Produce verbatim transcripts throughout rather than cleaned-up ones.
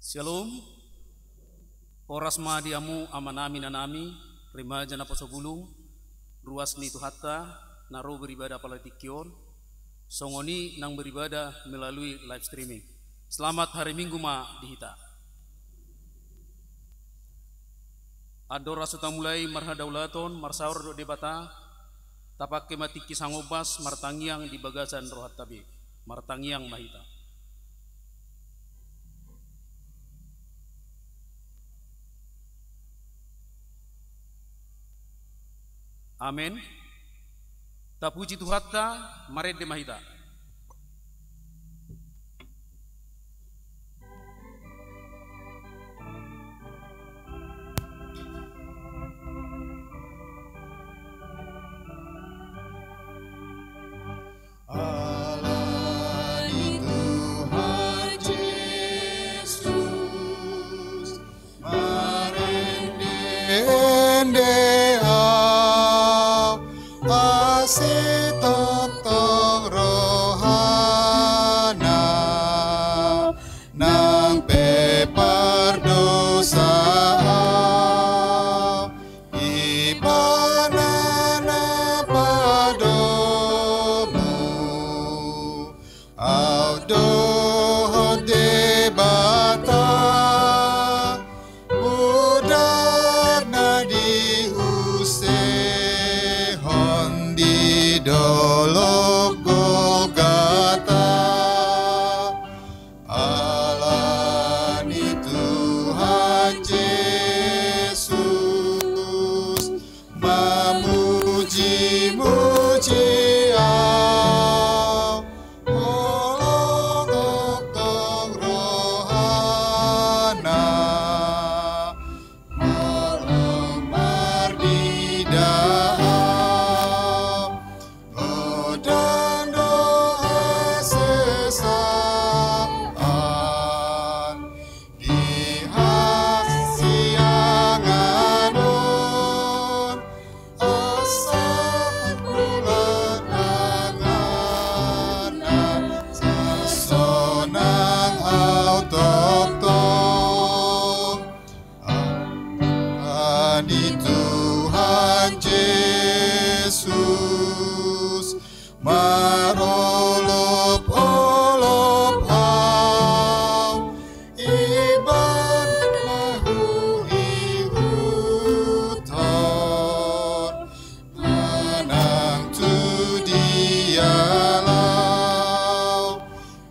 Syalom. Horas ma di hamu amanami, inanami, remaja naposobulung, ruas ni Tuhanta na ro beribadah pala tingki on, songon i nang beribadah melalui live streaming. Selamat hari Minggu ma di hita. Andorang so tamulai marhadaulaton, marsaor dohot Debata, tapangke ma tingki sangombas martangiang di bagasan rohanta be. Martangiang ma hita. Amen. Tapuji Tuhanta, marende ma hita. Ala ni Tuhan Jesus, marende-ende au, ase tongtong rohana, nang pe pardosa au, Ibana na padomu au dohot Debata, mudarna diusehon di dolok Golgata. Ala ni Tuhan Jesus, mamuji-muji au, molo tongtong rohana, molo marnida au, godang do hasesaan di hasiangan on, asa pulang tanganna, sonang au tongtong. Ala ni Tuhan Jesus, marolop-olop au, Ibana huihuthon, manang tu dia laho,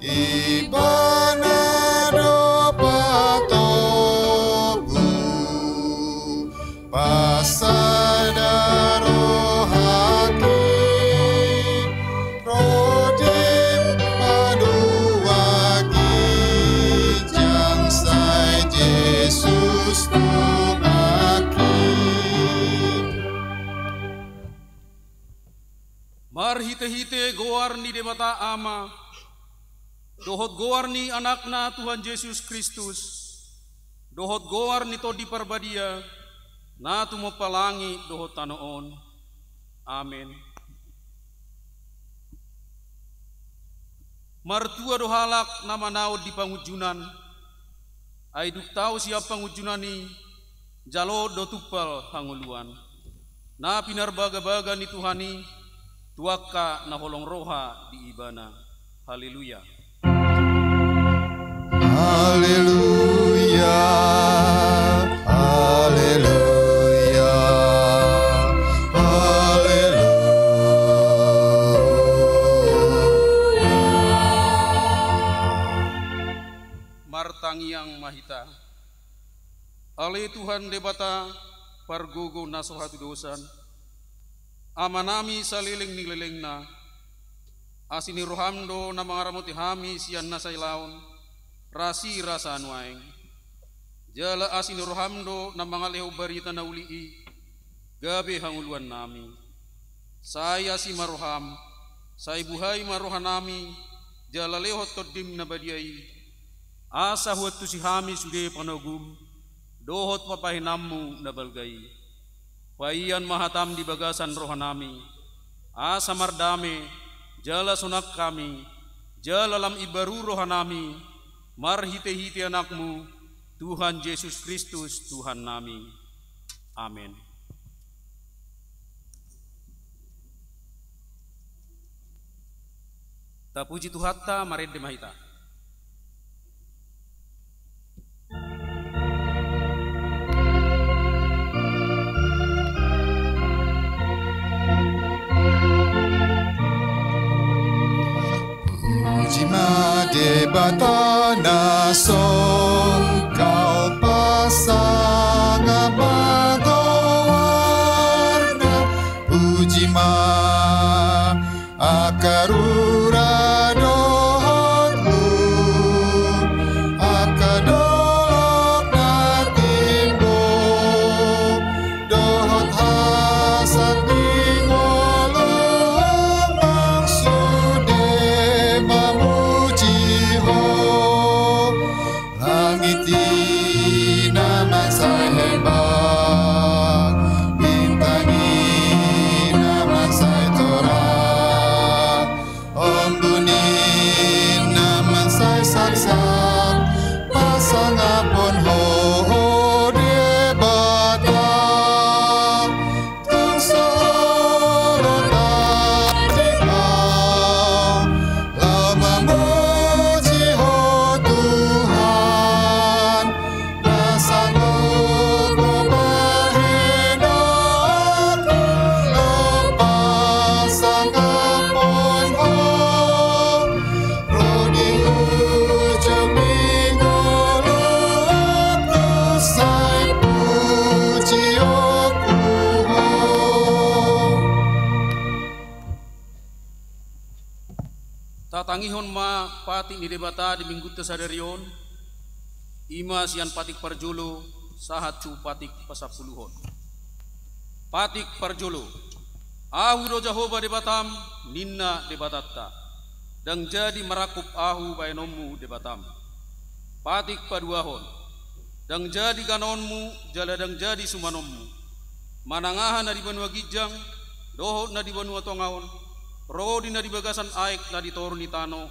Ibana do patogu. Pasada roha, ro di paduahon, ginjang sai Jesus tu aki. Marhitehite goar ni Debata Ama, dohot goar ni Anakna Tuhan Jesus Kristus, dohot goar ni Tondi Parbadia, na tumompa langit dohot tano on. Amen. Martua do halak na manaon di pangunjunan, ai dung tau sian pangunjunan i, jalo do tumpal hangoluan. Na pinarbagabaga ni Tuhan i, tu angka na holong roha di Ibana. Haleluya. Haleluya, haleluya, haleluya. Martangiang ma hita. Ale Tuhan Debata, pargogo na so hatudosan, Amanami saleleng ni lelengna, asi ni roham do na mangaramoti hami sian na sailaon, rasirasa nuaeng. Jala asi ni roham do na mangalehon barita na uli i, gabe hangoluannami. Sai asi ma roham, sai buhai ma rohanami, jala lehon Tondim na badia i, asa huantusi hami sude panogum, dohot papahenanmu na balga i. Paian ma hatam di bagasan rohanami, asa mardame, jala sonang hami, jala lam imbaru rohanami, marhitehite Anakmu, Tuhan Jesus Kristus, Tuhannami. Amen. Tapuji Tuhanta, marende ma hita. Puji ma Debata na songgop pasangap ma goarna, puji ma angka rura dohot luhut, angka dolok na timbo, dohot hasangap ni ngolu, unang sude mamuji Ho. Langit i na mansai hembang, bintang i na mansai torang, ombun i na mansai saksang, pasangapon Ho, Ho Debata. Tung so olo tading Ho, laho mamuji Ho Tuhan, na sanggup Ho bahenon, laho pasangapon Ho. Ro di ujung ni ngolungku sai pujionku Ho. Tatangihon ma patik ni Debata di Minggunta sadari on, i ma sian patik parjolo sahat tu patik pasampuluhon. Patik parjolo. Ahu do Jahowa Debatam, ninna Debatanta. Ndang jadi marangkup Ahu baenonmu Debatam. Patik paduahon. Ndang jadi ganaonmu, jala ndang jadi sumanonmu. Manang aha na di banua ginjang, dohot na di banua tonga on, ro di na di bagasan aek na di toru ni tano,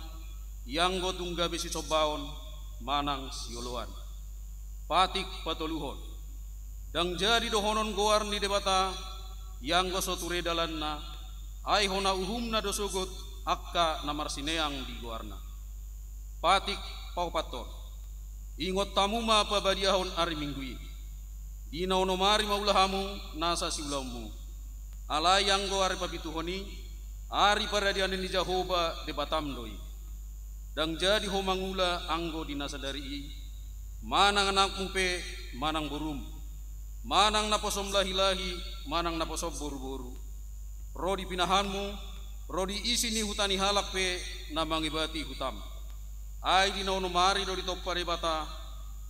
ianggo tung gabe sisombaon manang sioloan. Patik patoluhon. Ndang jadi dohonon goar ni Debata, ianggo so ture dalanna, ai hona uhumna do sogot angka na marsineang di goarna. Patik paopathon. Ingot hamu ma pabadiahon ari Minggu i. Di na onom ari ma ula hamu nasa siulaonmu. Alai anggo ari papituhon i, ari paradianan ni Jahowa Debatam do i. Ndang jadi ho mangula anggo di na sadari i, manang anakmu pe, manang borum, manang naposom lahilahi, manang naposom boruboru, ro di pinahanmu, ro di isi ni huta ni halak pe na mangebati hutam. Ai di na onom ari do ditompa Debata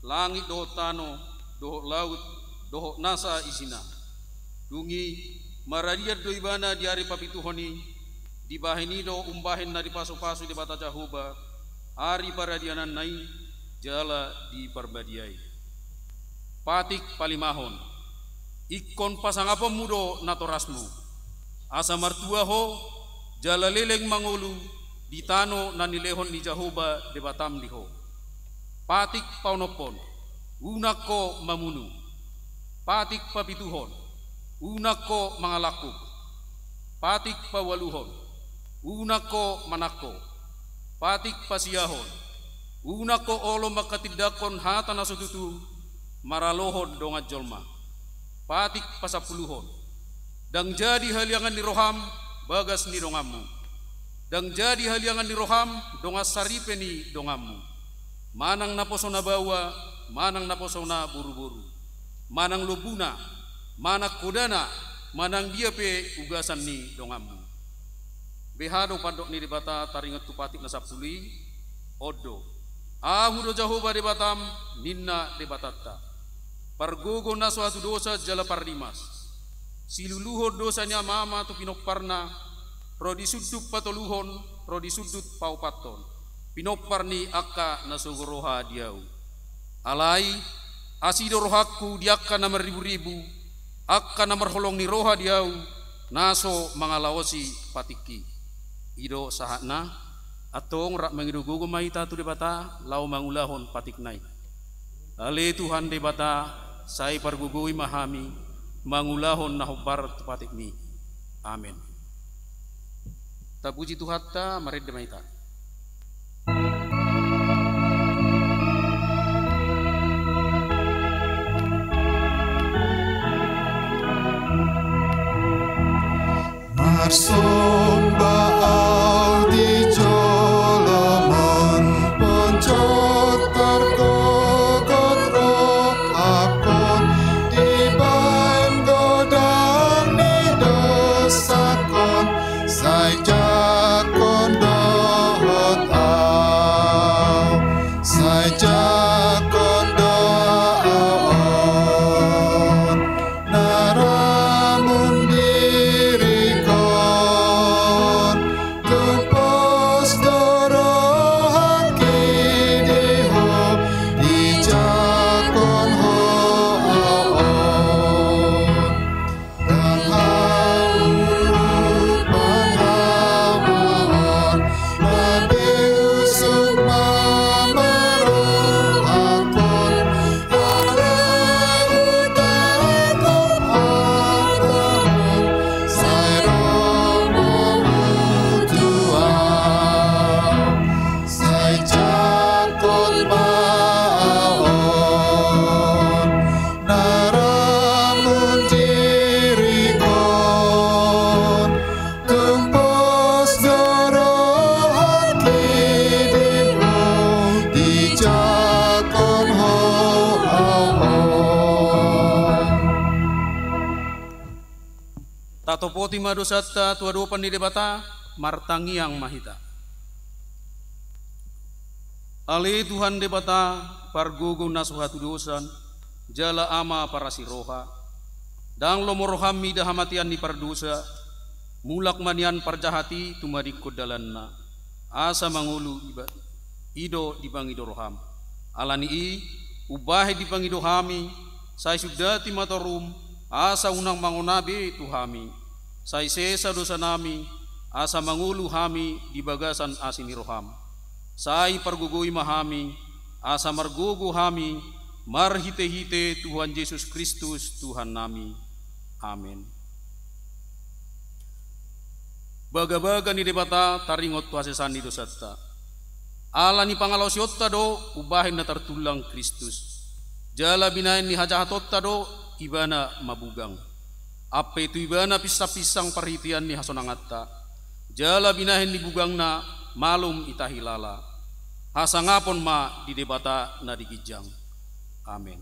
langit dohot tano, dohot laut, dohot nasa isina. Dung i, maradian do ibana di ari papituhon i, dibahen i do umbahen na dipasupasu Debata Jahowa ari paradiananna i jala diparbadia i. Patik palimahon. Ingkon pasangaponmu do natorasmu, asa martua ho jala leleng mangolu di tano na nilehon ni Jahowa Debatam di ho. Patik paonomhon. Unang ho mamunu. Patik papituhon. Unang ho mangalangkup. Patik paualuhon. Unang ho manangko. Patik pasiahon. Unang ho olo manghatindanghon hata na so tutu maralohon dongan jolma. Patik pasampuluhon. Ndang jadi haliangan ni roham bagas ni donganmu. Ndang jadi haliangan ni roham dongan saripe ni donganmu, manang naposona baoa, manang naposona boruboru, manang lombuna, manang hodana, manang dia pe ugasan ni donganmu. Beha do pandok ni Debata taringot tu patik na sampulu i? On do. Ahu do Jahowa Debatam, ninna Debatanta, pargogo na so hatudosan jala parrimas, siluluhon dosa ni amaama tu pinomparna, ro di sundut patoluhon, ro di sundut paopathon, pinompar ni angka na sogo roha di Ahu. Alai, asi do rohangku di angka na marriburibu, angka na marholong ni roha di Ahu, na so mangalaosi patikki. I do sahatna. Antong rap mangido gogo ma hita tu Debata laho mangulahon patikna i. Ale Tuhan Debata, sai pargogoi ma hami mangulahon na hombar tu patikMi. Amen. Tapuji Tuhanta, marende ma hita. Marsomba ahu di jolom on, ponjot targogot rohangkon, dibahen godang ni dosangkon, sai jangkon dohot ahu, sai jangkon do ahu on. Na ramun diringkon, tung pos do rohangki di Ho, dijangkon Ho ahu on. Ndang haurupang hamu on, na diusung ma rohangkon, Tung pos do rohangki di Ho, dijangkon Ho ahu on. Tatopoti ma dosanta tu adopan ni Debata, martangiang ma hita. Ale Tuhan Debata, pargogo na so hatudosan, jala Ama parasi roha, ndang lomo roham mida hamatean ni pardosa, mulak ma nian parjahat i tumadingkon dalanna, asa mangolu iba, i do dipangido roham. Ala ni i, umbahen dipangido hami, sai sundati ma torum, asa unang mangona be tu hami, sai sesa dosanami, asa mangolu hami di bagasan asi ni roham. Sai pargogoi ma hami, asa margogo hami, marhitehite Tuhan Jesus Kristus, Tuhannami. Amen. Bagabaga ni Debata taringot tu hasesaan ni dosanta. Ala ni pangalaosionta do umbahen na tartullang Kristus. Jala binahen ni hajahatonta do Ibana mabugang. Ampe tu Ibana pinsangpinsang parhitean ni hasonanganta. Jala binahen ni bugangna malum ita hilala. Hasangapon ma di Debata na di ginjang. Amen.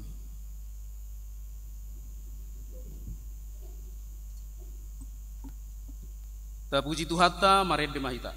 Tapuji Tuhanta, marende ma hita.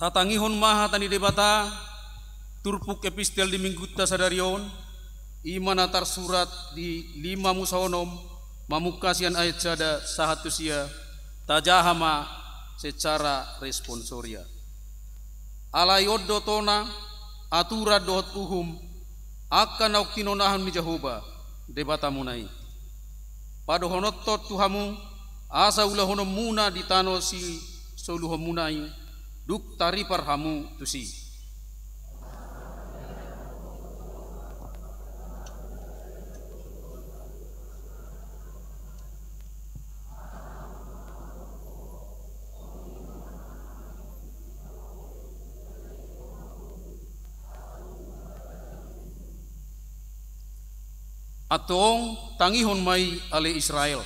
Tatangihon ma hata ni Debata, turpuk epistel di minggunta sadari on, i ma na tarsurat di lima Musa onom, mamungka sian ayat sada sahat tu sia, tajaha ma secara responsoria. Alai on do tona, aturan dohot uhum, angka naung tinonahon ni Jahowa, Debatamuna i. Padohononta tu hamu, asa ulahononmuna di tano sisoluhonmuna i, dung taripar hamu tusi. Antong tangihon ma i ale Israel,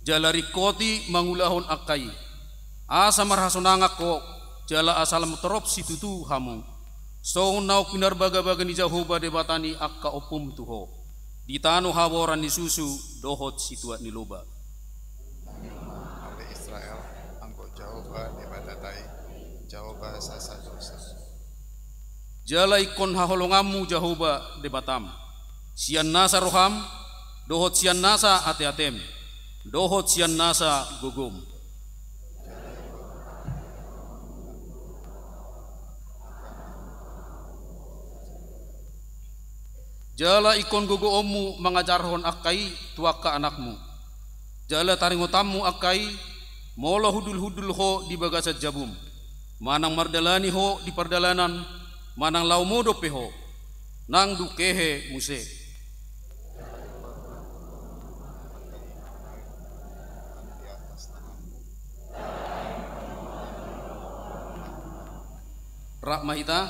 jala ringkoti mangulahon angka i, asa marhasonangan ho, jala asa lam torop situtu hamu, songon naung pinarbagabaga ni Jahowa Debata ni angka ompum tu ho, di tano haboran ni susu dohot situak ni loba. Ale Israel, anggo Jahowa Debatata i, Jahowa sasadosa. Jala ingkon haholonganmu Jahowa Debatam, sian nasa roham, dohot sian nasa ateatem, dohot sian nasa gogom. Jala ingkon gogoonmu mangajarhon angka i tu angka anakmu. Jala taringotanmu angka i, molo hundulhundul ho di bagasan jabum, manang mardalani ho di pardalanan, manang laho modom pe ho, nang dung hehe muse. Rap ma hita,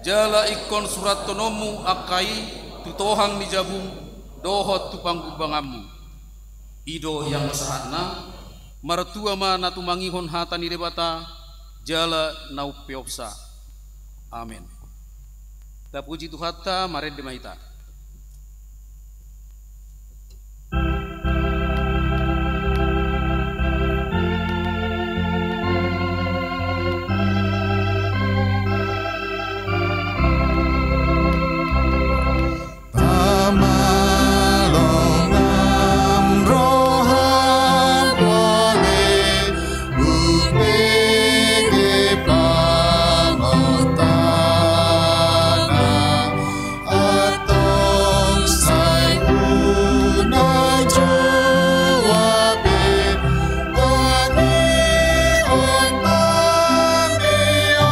jala ingkon surathononmu angka i tu tohang ni jabum dohot tu panggumbanganmu. I do i anggo sahatna, martua ma na tumangihon hata ni Debata, jala na umpeopsa. Amen. Tapuji Tuhanta, marende ma hita. Pamalongam roham ale, umbege pangontana. Antong sai unang jua be, tapi on pangiota,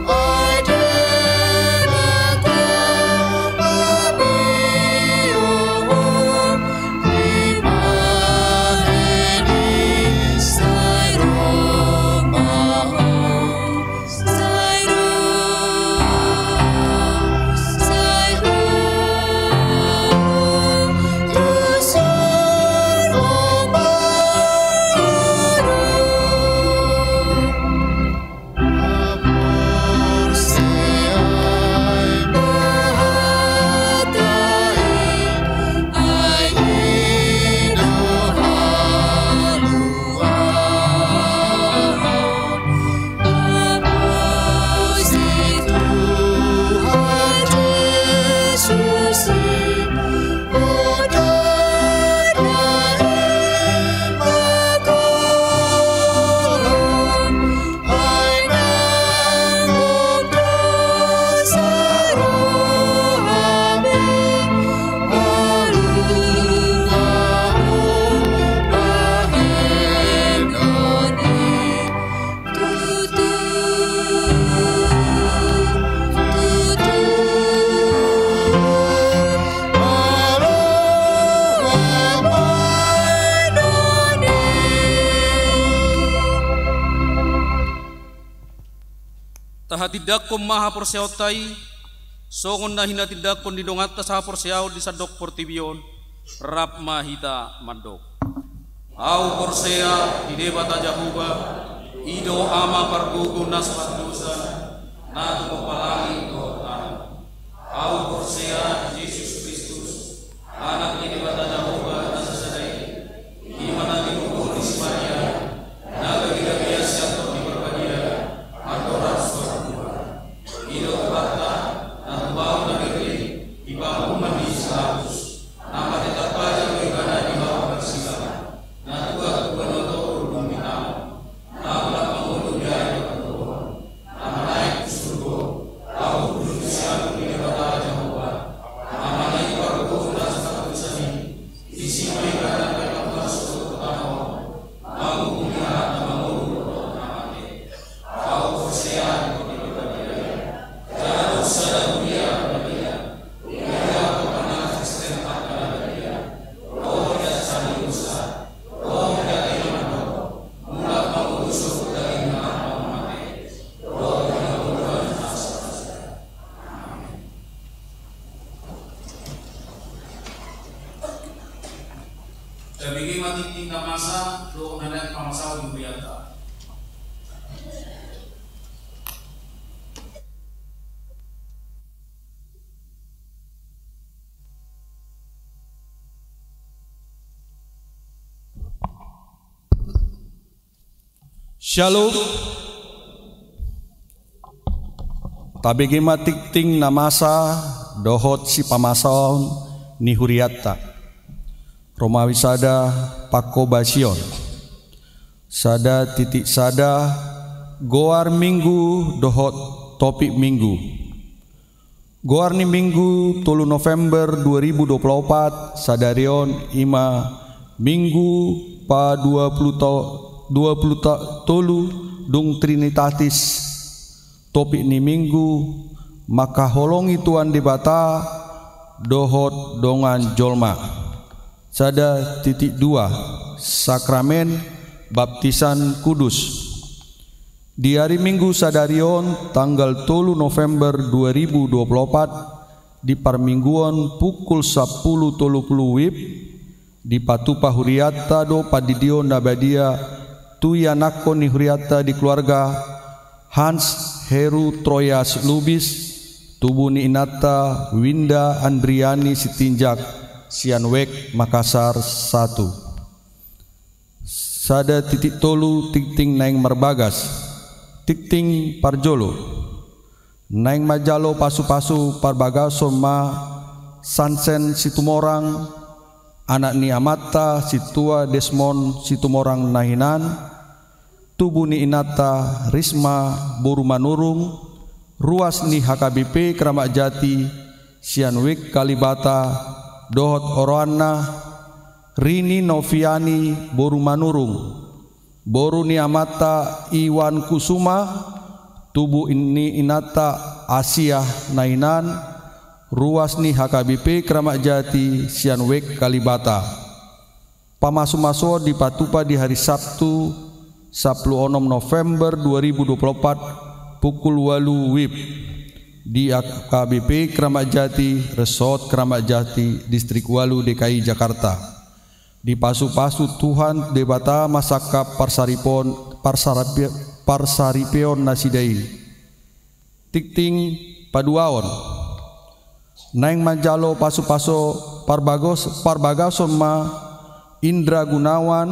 ai Debata, abion dibahen i sai ro ma ho. Tahatindangkon ma haporseaonta i, songon na hinatindangkon ni donganta sahaporseaon di sandok portibi on, rap ma hita mandok. Ahu porsea di Debata Jahowa, i do Ama pargogo na so pandosa, na tumompa langit dohot tano. Ahu porsea di Jesus Kristus, Anak ni Debata Jahowa na sasada i, i ma na tinubuhon ni si Maria, na gabe gabean sian Tabege ma tingting na masa dohot na naeng pamasaon di hurianta. Shalom. Tabege ma tingting na masa dohot sipamasaon ni hurianta. Romawi sada, pangkobasion. Sada titik sada, goar Minggu dohot topik Minggu. Goar ni Minggu tolu November dua ribu dua puluh opat sadari on i ma Minggu pa dua puluh to-, dua puluh to-, tolu dung Trinitatis. Topik ni Minggu: Mangkaholongi Tuhan Debata dohot dongan jolma. Sada titik dua, sakramen baptisan kudus. Di ari Minggu sadari on, tanggal tolu November dua ribu dua puluh opat, di parmingguon pukul sampulu tolu pulu wib, dipatupa hurianta do pandidion na badia tu ianakhon ni hurianta di keluarga Hans Heru Troyas Lubis, tubu ni inanta Winda Andriani Sitinjak, sian Wek Makassar satu. Sada titik tolu, tingting naeng marbagas. Tingting parjolo. Naeng manjalo pasu-pasu parbagason ma Sansen Situmorang, anak ni amanta Sintua Desmond Situmorang na hinan, tubu ni inanta Risma boru Manurung, ruas ni H K B P Kramat Jati, sian Wek Kalibata, dohot oroanna Rini Noviani boru Manurung, boru ni amanta Iwan Kusuma, tubu ni inanta Asiah na hinan, ruas ni H K B P Kramat Jati, sian Wek Kalibata. Pamasu-masuon dipatupa di hari Sabtu, sampulu onom November dua ribu dua puluh opat, pukul ualu wib, di H K B P Kramat Jati, Resort Kramat Jati, Distrik ualu, D K I Jakarta. Dipasu-pasu Tuhan Debata mansangkap parsaripeon, parsarape-, parsaripeon nasida i. Tingting paduaon. Naeng manjalo pasu-pasu parbagos-, parbagason ma Indra Gunawan,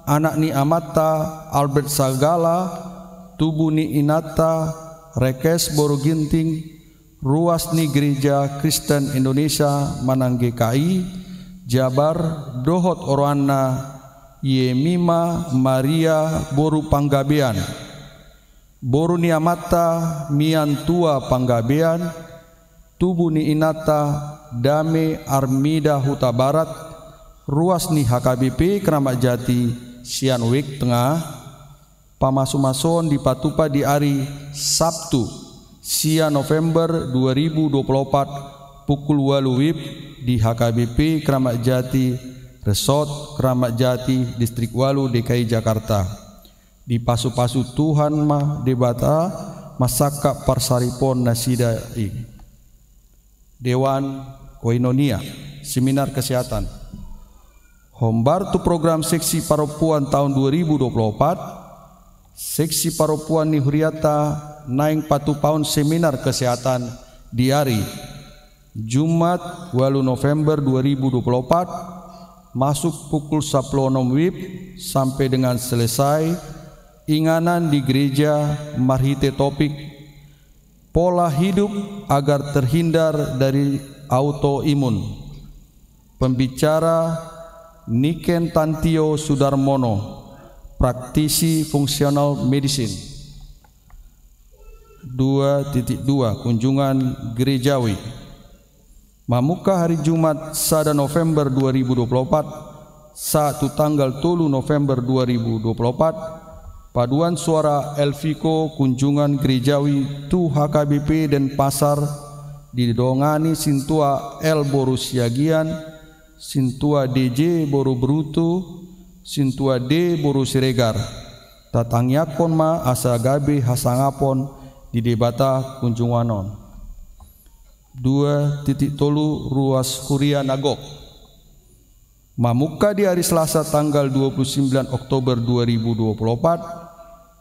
anak ni amanta Albert Sagala, tubu ni inanta Rekes boru Ginting, ruas ni Gereja Kristen Indonesia manang G K I, Jabar, dohot oroanna Yemima Maria boru Panggabean. Boru ni amanta Miantua Panggabean, tubu ni inanta Dame Armida Hutabarat, ruas ni H K B P Kramat Jati, sian Wek Tengah. Pamasu-masuon dipatupa di ari Sabtu, sia November dua ribu dua puluh opat, pukul ualu wib, di H K B P Kramat Jati, Resort Kramat Jati, Distrik ualu, D K I Jakarta. Dipasu-pasu Tuhan ma Debata mansangkap parsaripeon nasida i. Dewan Koinonia, seminar kesehatan. Hombar tu program seksi parompuan tahun dua ribu dua puluh opat, seksi parompuan ni hurianta naeng patupahon seminar kesehatan di ari Jumat, ualu November dua ribu dua puluh opat, masuk pukul sampulu onom wib sampe dengan selesai, inganan di gereja marhite topik pola hidup agar terhindar dari autoimun. Pembicara Niken Tantio Sudarmono, praktisi functional medicine. Dua titik dua, kunjungan gerejawi. Mamungka hari Jumat, sada November dua ribu dua puluh opat, sahat tu tanggal tolu November dua ribu dua puluh opat, paduan suara Elviko kunjungan gerejawi tu H K B P Denpasar didongani Sintua L boru Siagian, Sintua D J boru Brutu, Sintua D boru Siregar. Tatangiangkon ma asa gabe hasangapon di Debata kunjungan on. Dua titik tolu, ruas huria na gok. Mamungka di hari Selasa tanggal dua puluh sembilan Oktober dua ribu dua puluh empat,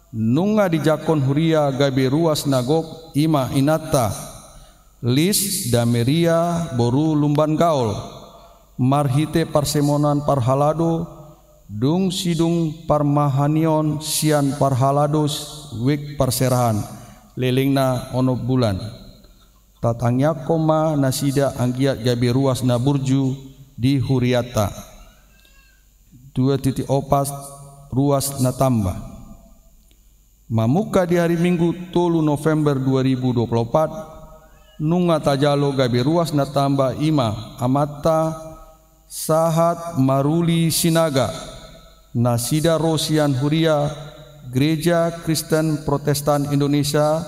nunga dijangkon huria gabe ruas na gok, i ma inanta Lis Dameria boru Lumban Gaol, marhite parsemonan parhalado, dung sidung parmahanion sian parhalado, wijk parserahan, lelengna onom bulan. Tatangiangkon ma nasida anggiat gabe ruas na burju di hurianta. Dua titik opat, ruas na tamba. Mamungka di hari Minggu tolu November dua ribu dua puluh empat, nunga tajalo gabe ruas na tamba, i ma amanta Sahat Maruli Sinaga, nasida ro sian huria Gereja Kristen Protestan Indonesia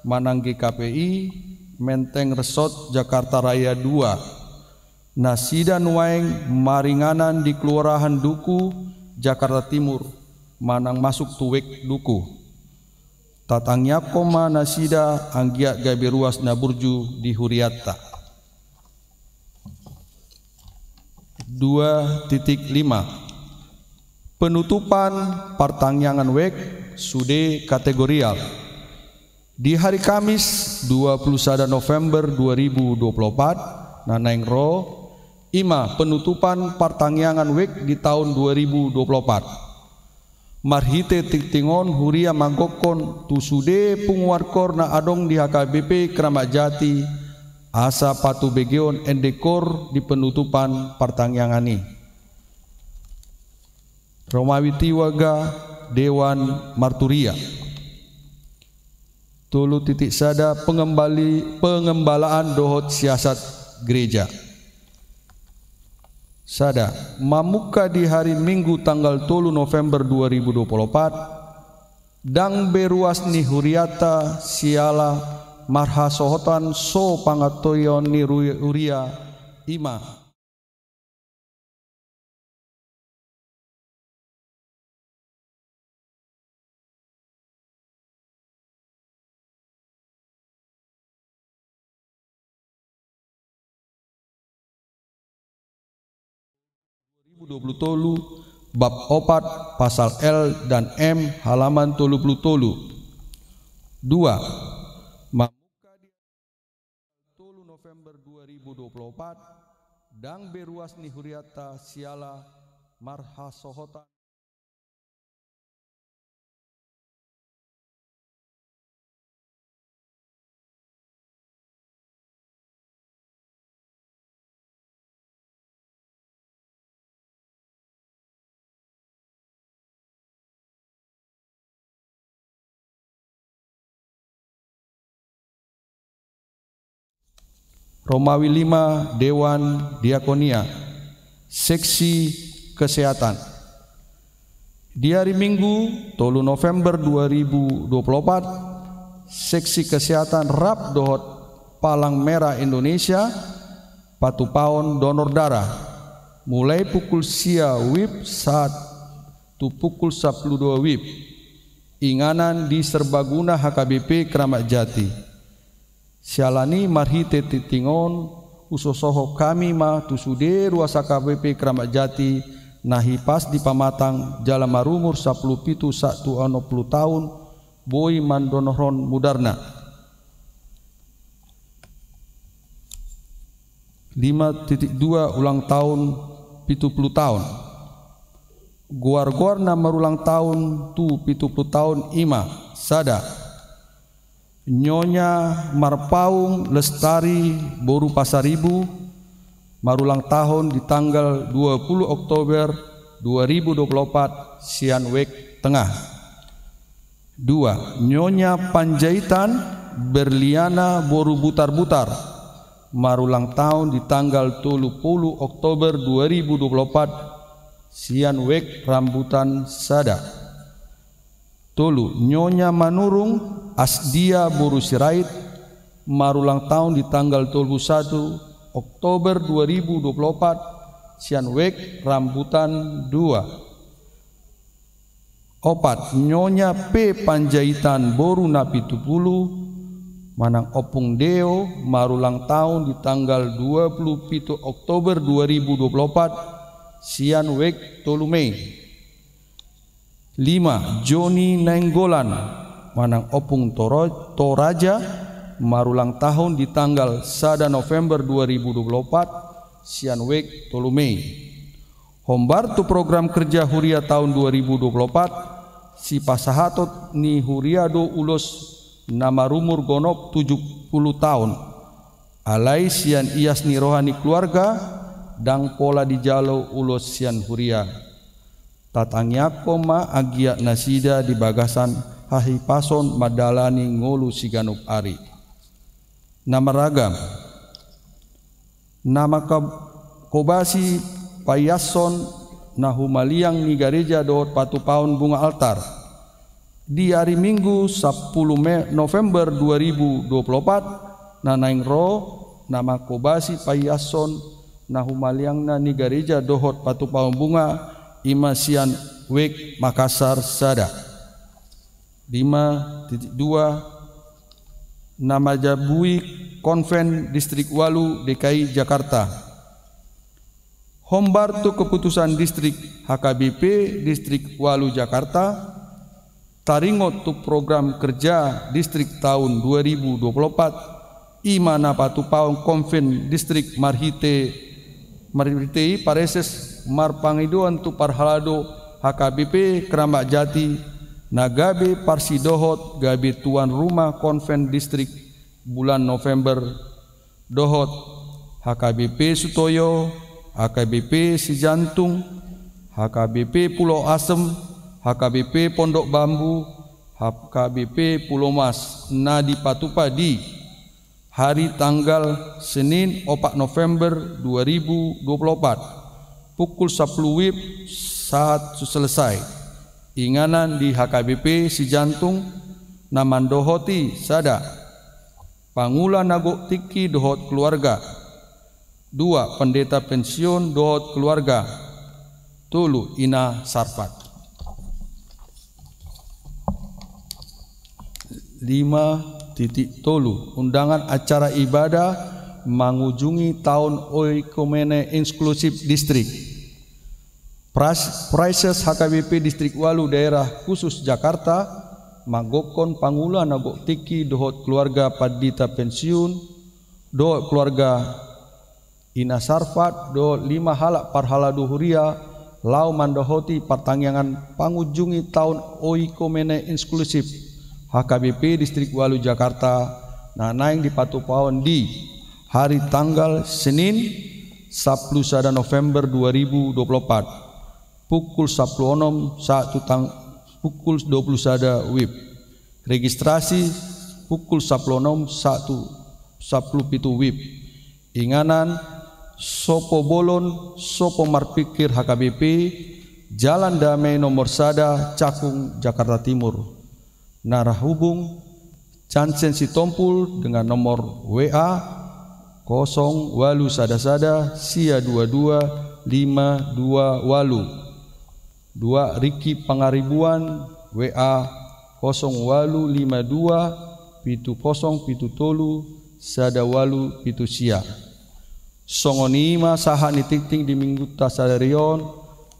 manang G K P I, Menteng Resort, Jakarta Raya dua. Nasida nuaeng maringanan di Kelurahan Duku, Jakarta Timur, manang masuk tu wijk Duku. Tatangiangkon ma nasida anggiat gabe ruas na burju di hurianta. Dua titik lima. Penutupan partangiangan wijk sude kategorial. Di hari Kamis dua puluh sada November dua ribu dua puluh empat na naeng ro, i ma penutupan partangiangan wijk di taon dua ribu dua puluh empat. Marhite tingting on huria manggokkon tu sude punguan koor na adong di H K B P Kramat Jati, asa patubegeon ende koor di penutupan partangiangan i. Romawi Tiwaga, Dewan Marturia. Tolu titik sada, pengembali, pengembalaan dohot siasat gereja. Sada, mamungka di hari Minggu tanggal tolu November dua ribu dua puluh empat, ndang be ruas ni hurianta siala marhasohotan so pangantoion ni ru-, huria, i ma dua ribu dua puluh tolu, bab opat, pasal L dan M, halaman tolu puluh tolu. Dua, mamungka di tolu November dua ribu dua puluh empat, ndang be ruas ni hurianta siala marhasohotan. Romawi lima, Dewan Diakonia, seksi kesehatan. Di hari Minggu tolu November dua ribu dua puluh empat, seksi kesehatan rap dohot Palang Merah Indonesia patupaon donor darah, mulai pukul sia wib sahat tu pukul sampulu dua wib, inganan di Serbaguna H K B P Kramat Jati. Siala ni marhite tingting on, husosohon hami ma tu sude ruas H K B P Kramat Jati na hipas di pamatang jala marumur sampulu pitu sahat tu onom pulu taon, boi mandonorhon mudarna. Lima titik dua, ulang taon pitu pulu taon. Goar-goar na marulang taon tu pitu pulu taon i ma: sada, Nyonya Marpaung Lestari boru Pasaribu, marulang tahun di tanggal dua puluh Oktober dua ribu dua puluh empat sian Wijk Tengah. Dua, Nyonya Panjaitan Berliana boru Butarbutar, marulang tahun di tanggal tolu puluh Oktober dua ribu dua puluh empat sian Wijk Rambutan sada. Tolu, Nyonya Manurung Asdia boru Sirait, marulang tahun di tanggal tolu puluh satu Oktober dua ribu dua puluh empat sian Wijk Rambutan dua. Opat, Nyonya P Panjaitan boru Napitupulu manang Ompung Deo, marulang tahun di tanggal dua puluh pitu Oktober dua ribu dua puluh empat sian wijk tolu Mei. Lima, Joni Nainggolan manang Ompung Toro-, Toraja marulang tahun di tanggal sada November dua ribu dua puluh opat sian wijk tolu Mei. Hombar tu program kerja huria tahun dua ribu dua puluh opat, sipasahaton ni huria do ulos na marumur gonop tujuh puluh tahun. Alai sian ias ni roha ni keluarga, ndang pola dijalo ulos sian huria. Tatangiangkon ma anggiat nasida di bagasan hahipason mandalani ngolu siganup ari. Na marragam. Na mangkobasi paiashon na humaliang ni gareja dohot patupaon bunga altar. Di ari Minggu sampulu Me-, November dua ribu dua puluh opat, na naeng ro na mangkobasi paiashon na humaliangna ni gareja dohot patupaon bunga, i ma sian wijk Makassar sada. Lima titik dua, na manjabui Konven Distrik Ualu D K I Jakarta. Hombar tu keputusan distrik H K B P Distrik Ualu Jakarta, taringot tu program kerja distrik tahun dua ribu dua puluh opat, i ma na patupaon konven distrik marhite, marhite i pareses marpangidoan tu parhalado H K B P Keramat Jati, na gabe parsidohot gabe tuan rumah konven distrik bulan November, dohot H K B P Sutoyo, H K B P Sijantung, H K B P Pulau Asem, H K B P Pondok Bambu, H K B P Pulau Mas, na dipatupa di hari tanggal Senin opat November dua ribu dua puluh opat, pukul sampulu wib sahat so selesai. Inganan di H K B P Sijantung na mandohoti sada, pangula na gok tingki dohot keluarga. Dua, pendeta pensiun dohot keluarga. Tolu, Ina Sarfat. Lima titik tolu, undangan acara ibadah mangujungi tahun oikumene inklusif distrik. Pras-, praeses H K B P Distrik Ualu Daerah Khusus Jakarta, manggokkon pangula na gok tingki dohot keluarga pandita pensiun, dohot keluarga Ina Sarfat, dohot lima halak parhalado huria, laho mandohoti partangiangan pangujungi tahun oikumene inklusif H K B P Distrik Ualu Jakarta, na naeng dipatupaon di hari tanggal Senin, sampulu sada November dua ribu dua puluh opat, pukul sampulu onom sahat tu tang-, pukul dua puluh sada wib. Registrasi pukul sampulu onom sahat tu sampulu pitu wib. Inganan, Sopo Bolon, Sopo Marpikir H K B P, Jalan Damai nomor sada, Cakung, Jakarta Timur. Na ra hubung, Jansen Sitompul dengan nomor W A kosong walu sada sada sia dua dua lima dua walu. Dua, Riki Pangaribuan, W A kosong walu lima dua pitu kosong pitu tolu sada walu pitu sia. Songon i ma sahat ni tingting di minggunta sadari on,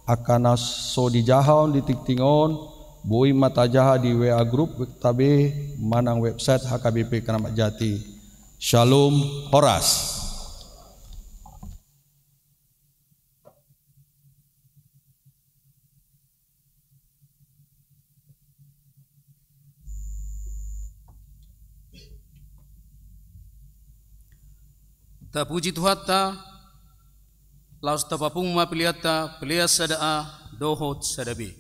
angka na so dijaha on di tingting on, boi ma tajaha di W A grup web tabe manang website H K B P Keramat Jati. Shalom, horas. Tapuji Tuhanta, laos tapapungu ma peleanta, pelean sada A dohot sada B.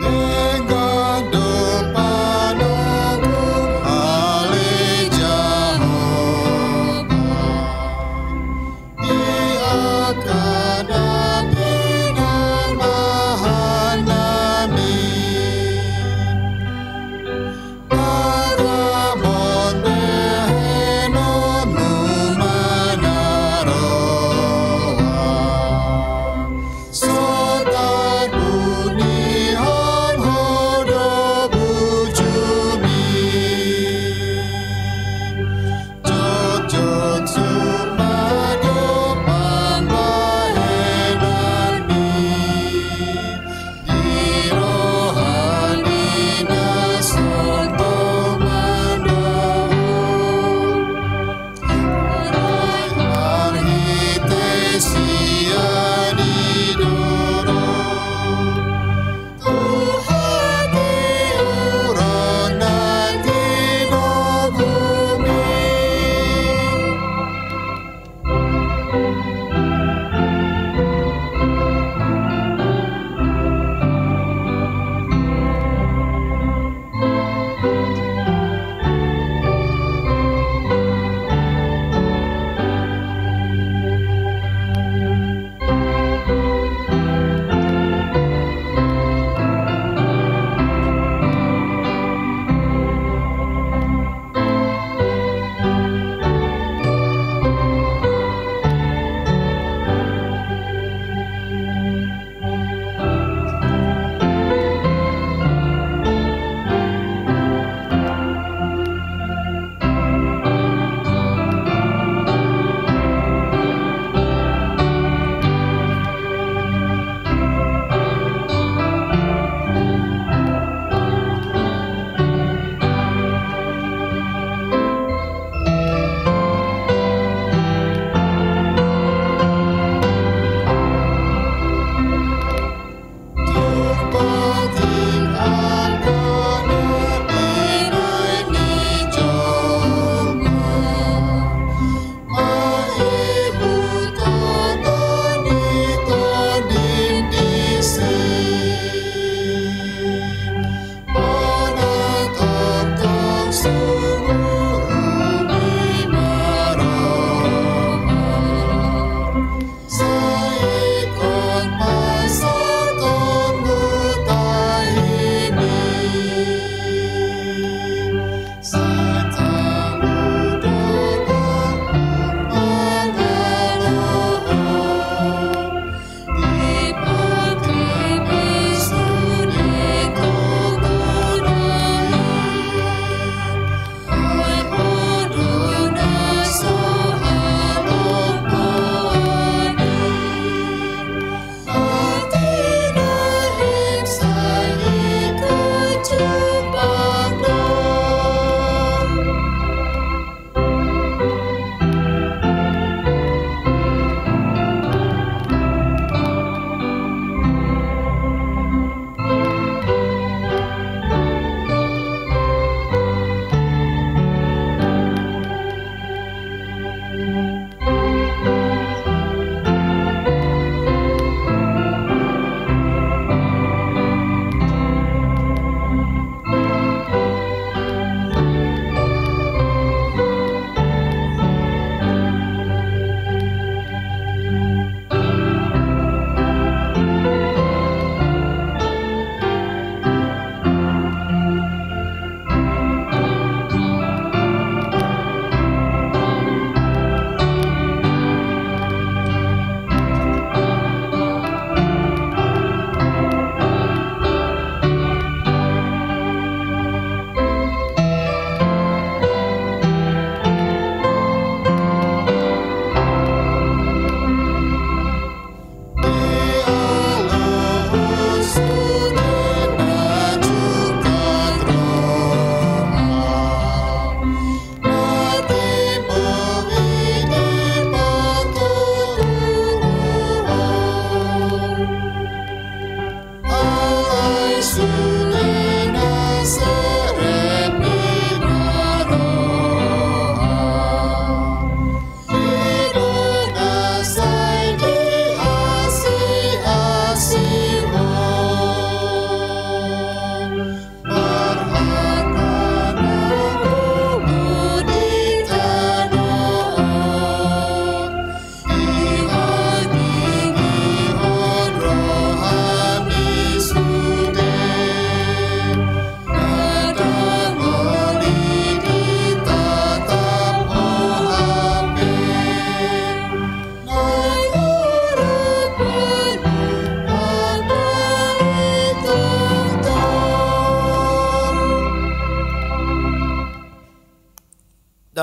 Denggan do panonggung, ale Jahowa.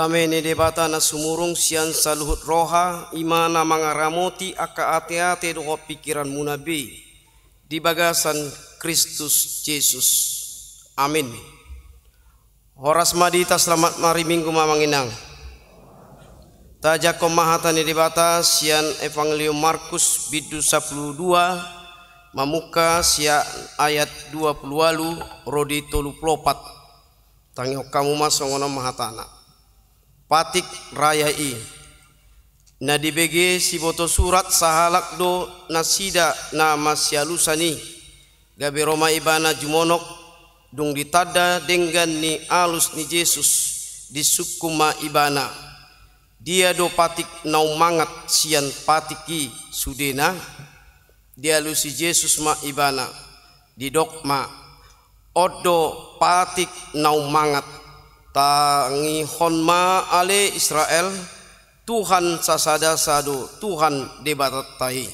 Dame ni Debata na sumurung sian saluhut roha, i ma na mangaramoti angka ateate dohot pingkiranmuna be di bagasan Kristus Jesus. Amin. Horas ma di hita, selamat ma ari Minggu ma amang inang. Tajangkon ma hata ni Debata sian Evangelium Markus bindu sampulu dua, mamungka sian ayat dua pulu ualu ro di tolu pulu opat. Tangihon hamu ma, songon on ma hatana. Patik raya i. Na dibege siboto surat sahalak do nasida na masialusan i. Gabe ro ma ibana jumonok, dung ditanda denggan ni alus ni Jesus, disungkun ma ibana: Dia do patik na umangat sian patik i sudena? Dialusi Jesus ma ibana, didok ma: On do patik na umangat. Tangihon ma ale Israel, Tuhan sasada sa do Tuhan Debatanta i.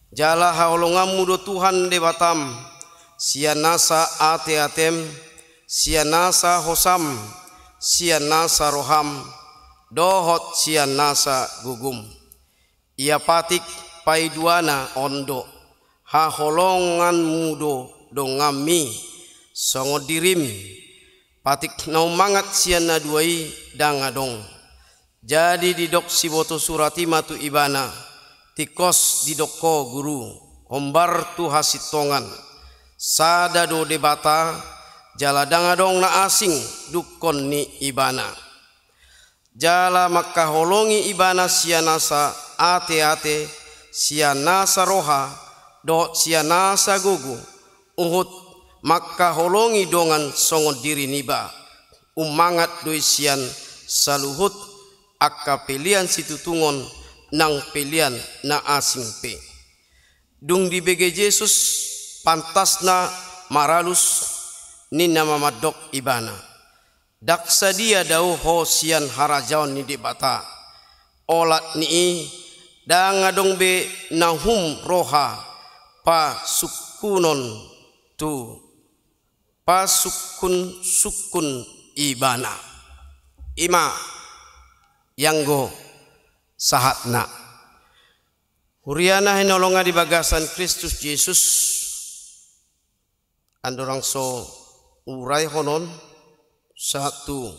Jala haholonganmu do Tuhan Debatam, sian nasa ateatem, sian nasa hosam, sian nasa roham, dohot sian nasa gogom. Ia patik paiduana on do, haholonganmu do donganmi, songon dirim. Patik na umangat sian na dua i ndang adong. Jadi didok siboto surat i ma tu ibana: Tingkos didok ho, Guru, hombar tu hasintongan. Sada do Debata, jala ndang adong na asing dungkon ni ibana. Jala mangkaholongi ibana sian nasa ateate, sian nasa roha, dohot sian nasa gogo, huhut mangkaholongi dongan songon diri niba. Umangat do i sian saluhut angka pelean situtungon nang pelean na asing pe. Dung dibege Jesus pantasna maralus, ninna ma mandok ibana: Ndang sadia dao ho sian harajaon ni Debata. Olat ni i, ndang adong be na hum roha pasungkunon tu, pasungkunsungkun ibana. I ma ianggo sahatna. Huria na hinaholongan di bagasan Kristus Jesus, andorang so uraihon on sahat tu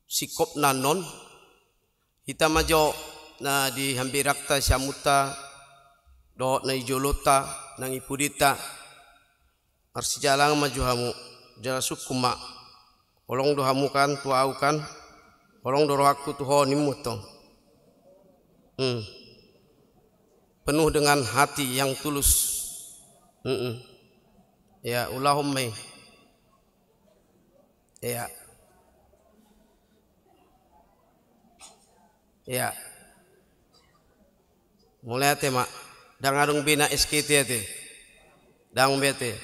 singkopna annon, hita ma jo na di hambirangta siamunta dohot na di jolonta nang di pudinta. Marsijalangan ma jo hamu, jala sungkun ma. Holong do hamu kan tu ahu kan? Holong do rohangku tu ho, nimmu tong. Hmm. Penuh dengan hati yang tulus. Mm-mm. Ya, ulahon ma i. Ya. Ya. Mauliate ma. Ndang adong be na S K T ate. Ndang be ate.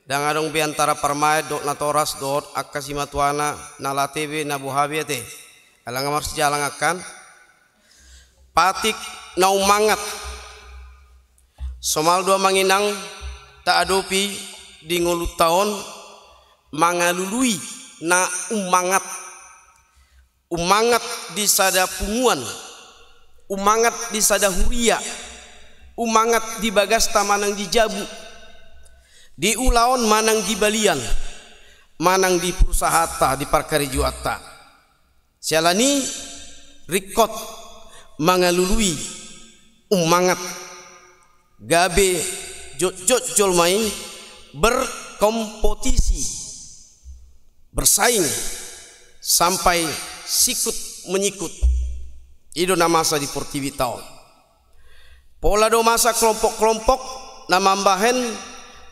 Ndang adong be antara parmaen dohot natoras dohot angka simatuana na late be na boha be ate. Ala nga marsijalangan kan. Patik na umangat. Somal do amang inang taadopi di ngolunta on mangalului na umangat. Umangat di sada punguan, umangat di sada huria, umangat di bagasta manang di jabu, di ulaon manang di balian, manang di perusahaanta, di parkarejoanta. Siala ni i ringkot mangalului umangat. Gabe jotjot jolma i berkompetisi, bersaing sampai sikut menyikut. I do na masa di portibi ta on. Pola do masa kelompok-kelompok na mambahen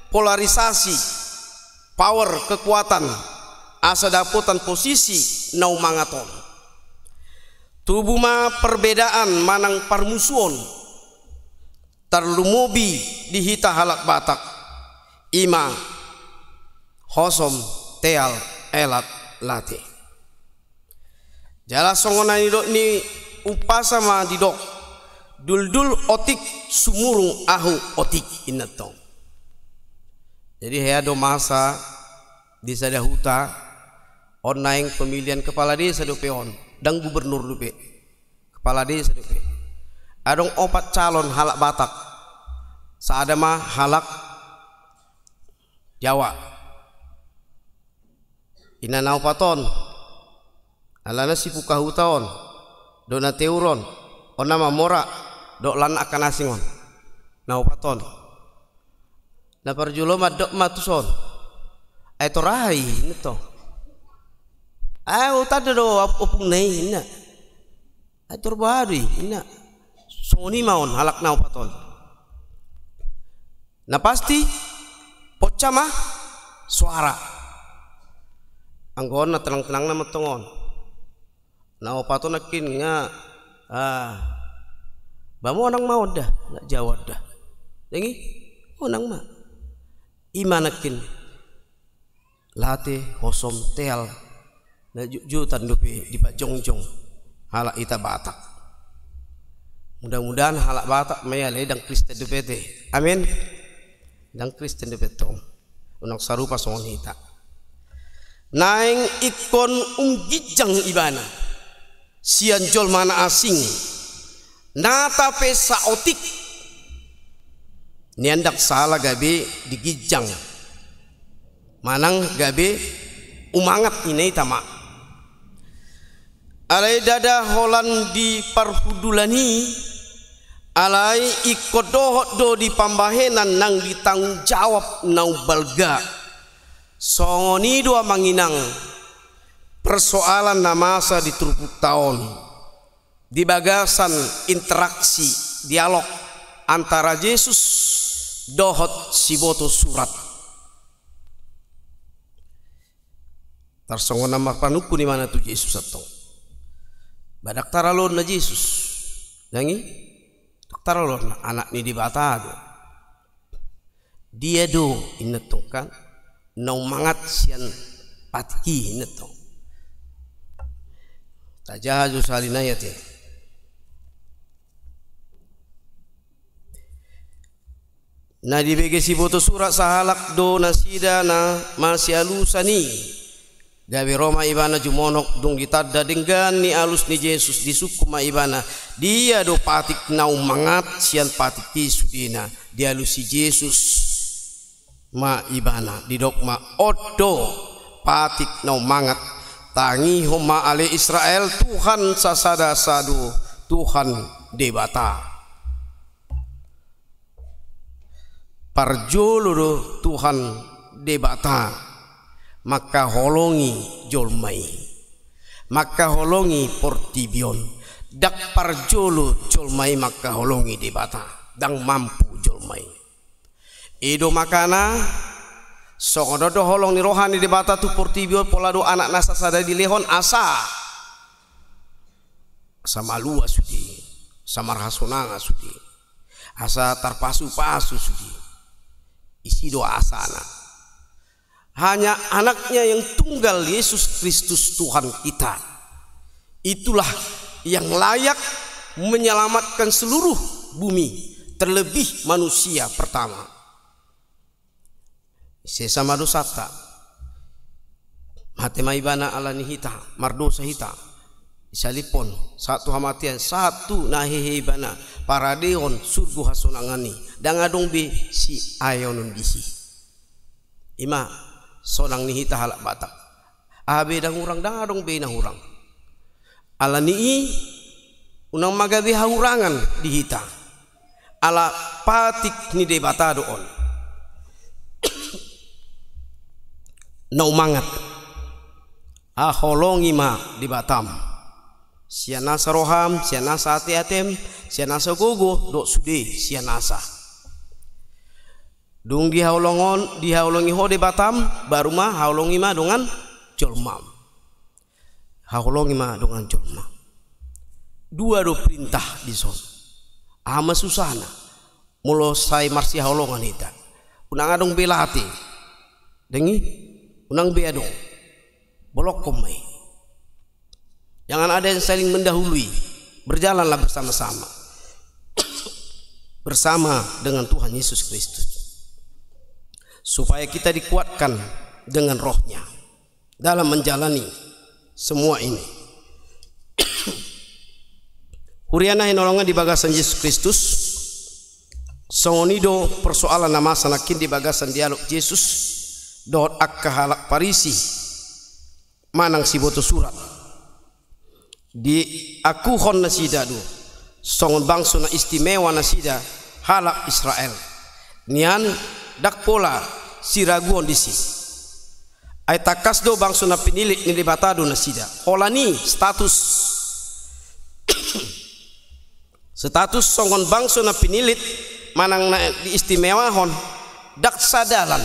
polarisasi, power, kekuatan, asa dapotan posisi na umangat on. Tubu ma perbedaan manang parmusuon, tarlumobi di hita halak Batak, i ma hosom, teal, elat, late. Jala songon na nidok ni umpasa ma didok, duldul otik sumurung ahu otik, inna tong. Jadi hea do masa di sada huta, on naeng pemilihan kepala desa dope on. Ndang gubernur dope, kepala desa dope. Adong opat calon halak Batak. Sada ma halak Jawa. Ina na opat on, alana si Pukahuta on, dohot na Teur on, on na Mamora, dohot lan angka na asing on. Na opat on. Na parjolo mandok ma tuson. Ai tor aha i, ninna tong. Ai hutanda do op-, opung na i, ninna. Ai tor boha do i, ninna. Songon i ma on halak na opat on. Na pasti, ponca ma soara. Anggo on na tenang-tenang nama tong on. Na opat on nangkin nga, ah, ba monang ma on da, nga jawa on da. Dang i, monang ma. I ma nangkin. Late, hosom, teal, na jotjotan dope dipajongjong halak hita Batak. Mudah-mudahan halak Batak ma i alai ndang Kristen dope te. Amin. Ndang Kristen dope tong. Unang sarupa songon hita. Naeng ingkon umginjang ibana sian jolma na asing. Nata pe saotik. Nian ndang sala gabe diginjang manang gabe umangat, ina i tama. Alai ndada holan di parhundulan i, alai ingkon dohot do di pambahenan nang di tanggung jawab na umbalga. Songon i do amang inang persoalan na masa di turpukta on. Di bagasan interaksi, dialog antara Jesus dohot siboto surat. Tarsongon na marpanungkun ibana tu Jesus antong. Ba ndang taraloonna Jesus. Dang i? Ndang taraloonna, Anak ni Debata do. Dia do, inna tong kan, na umangat sian patik i, inna tong. Tajaha jo sahali nai ate. Na dibege siboto surat sahalak do nasida na masialusan i. Gabe ro ma ibana jumonok, dung ditanda denggan ni alus ni Jesus, disungkun ma ibana, dia do patik na umangat sian patik i sudena. Dialusi Jesus ma ibana, didok ma, on do patik na umangat. Tangihon ma ale Israel, Tuhan sasada sa do Tuhan Debata. Parjolo do Tuhan Debata mangkaholongi jolma i, mangkaholongi portibi on. Ndang parjolo jolma i mangkaholongi Debata, ndang mampu jolma i. I do makana songon on do holong ni roha ni Debata tu portibi on, pola do Anak na sasada dilehon asa, asa malua sude, asa marhasonangan sude, asa tarpasupasu sude. Isi do asana. Hanya Anaknya yang tunggal, Yesus Kristus Tuhan kita, itulah yang layak menyelamatkan seluruh bumi, terlebih manusia pertama. Sesa ma dosanta. Mate ma ibana ala ni hita, mardosa hita. Disaliphon, sahat tu hamatean, sahat tu na hehe ibana, paradehon surgo hasonangan i. Ndang adong be siaeonon disi. I ma sonang ni hita halak Batak. Aha be ndang hurang, ndang adong be na hurang. Ala ni i, unang ma gabe hahurangan di hita. Ala patik ni Debata do on. Na umangat. Haholongi ma Debatam. Sian nasa roham, sian nasa ateatem, sian nasa gogo, dohot sude sian nasa. Dung dihaholongon, dihaholongi ho Debatam, baru ma haholongi ma dongan jolmam. Haholongi ma dongan jolma. Dua do perintah dison. Aha ma susana? Molo sai marsihaholongan hita, unang adong be late. Dang i? Unang be adong. Bolokkon ma i. Jangan ada yang saling mendahului. Berjalanlah bersama-sama. Bersama dengan Tuhan Yesus Kristus. Supaya kita dikuatkan dengan Roh-Nya dalam menjalani semua ini. Huria na hinaholongan di bagasan Jesus Kristus, songon i do persoalan na masa nangkin di bagasan dialog Jesus dohot angka halak Parisi manang siboto surat. Diakuhon nasida do songon bangso na istimewa nasida halak Israel. Nian ndang pola siraguon disi. Ai tangkas do bangso na pinillit ni Debata do nasida. Holan i status. Status songon bangso na pinillit manang na diistimewahon ndang sadalan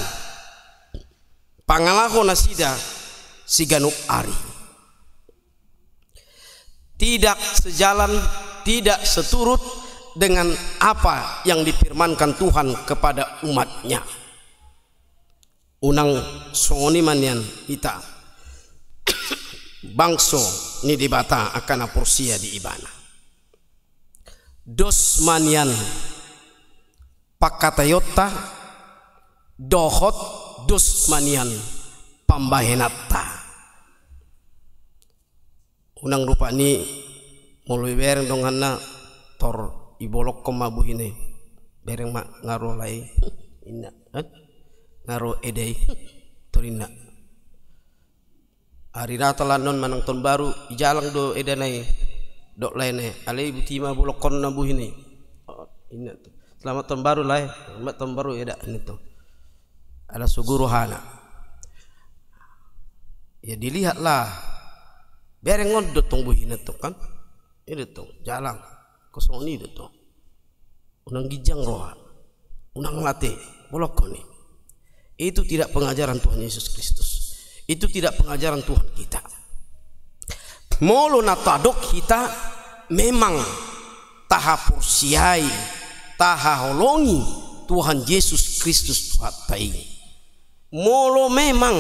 pangalaho nasida siganup ari. Tidak sejalan, tidak seturut dengan apa yang difirmankan Tuhan kepada umat-Nya. Unang songon i ma nian hita, bangso ni Debata angka na porsea di Ibana. Dos ma nian pangkataionta, dohot dos ma nian pambahenanta. Unang rupani molo ibereng donganna, tor ibolongkon ma bohina i. Bereng ma, nga ro lae, inna, eh? Nga ro eda i, tor inna. Ari Natal annon manang Taon Baru, ijalang do edana i dohot laena i. Alai ibuti ma bolongkonna bohina i. Oh, inna tu. Selamat Tahun Baru, lae. Selamat Tahun Baru, eda, ninna tu. Ala sogo rohana. Ya, dilihatlah. Bereng on do tong bohina tong, kan? I do tong, jalang. Kosong i do tong. Unang ginjang roha. Unang mate. Bolongkon i. Itu tidak pengajaran Tuhan Yesus Kristus. Itu tidak pengajaran Tuhan kita. Molo na tadok hita memang tahaporseai, tahaholongi Tuhan Yesus Kristus Tuhanta i. Molo memang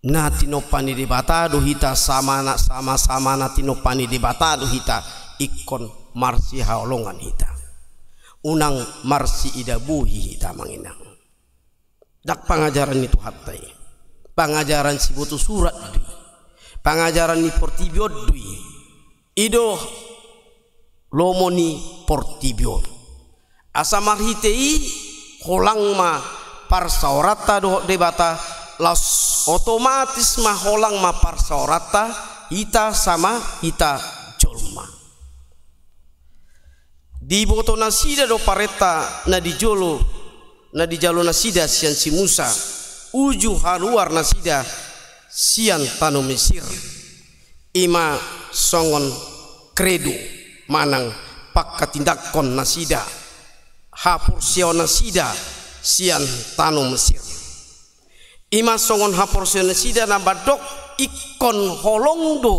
na tinompa ni Debata do hita, sama na, sama-sama na tinompa ni Debata do hita, ingkon marsihaholongan hita. Unang marsiida bohi hita, amang inang. Ndang pangajaran ni Tuhanta i. Pangajaran siboto surat do i. Pangajaran ni portibi on do i. I do lomo ni portibi on. Asa marhite i holang ma parsaoranta dohot Debata, laos otomatis ma holang ma parsaoranta hita sama hita jolma. Diboto nasida do parenta na dijolo, na dijalo nasida sian si Musa, uju haluar nasida sian tano Mesir. I ma songon kredo manang pangkatindangkon nasida, haporseaon nasida sian tano Mesir. I ma songon haporseaon nasida na mandok ingkon holong do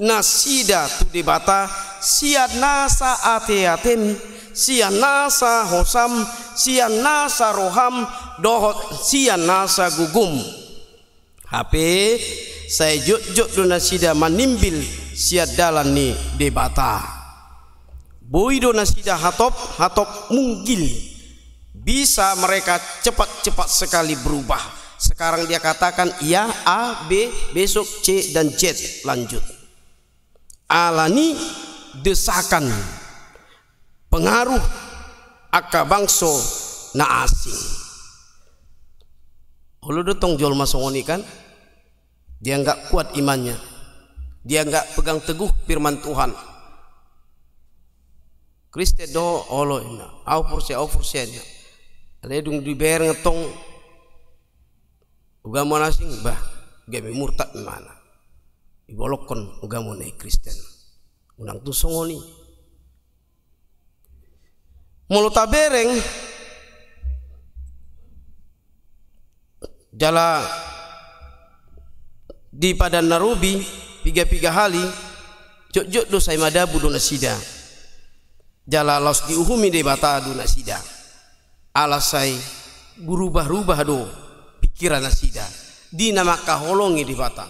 nasida tu Debata sian nasa ate-atem, sian nasa hosam, sian nasa roham, dohot sian nasa gogom. Hape sai jotjot do nasida manimbil sian dalan ni Debata. Boi do nasida hatop, hatop munggil. Bisa mereka cepat-cepat sekali berubah. Sekarang dia katakan ya A, B, besok C dan Z. Lanjut. Alani desakan, pengaruh angka bangso na asing. Olo do tong jolma songon i, kan? Dia nggak kuat imannya. Dia nggak pegang teguh firman Tuhan. Kristen do, olo, inna. Au porsea, au porsea, inna. Alai dung dibereng tong ugama na asing, bah, gabe murtad imana. Dibolongkon ugama na i Kristen. Unang tung songon i. Molo tabereng jala di Padan na Robi, piga-piga hali, jotjot do sai madabu do nasida. Jala laos diuhumi Debata do nasida. Ala sai berubah-rubah do pikiran nasida. Di na mangkaholongi Debata.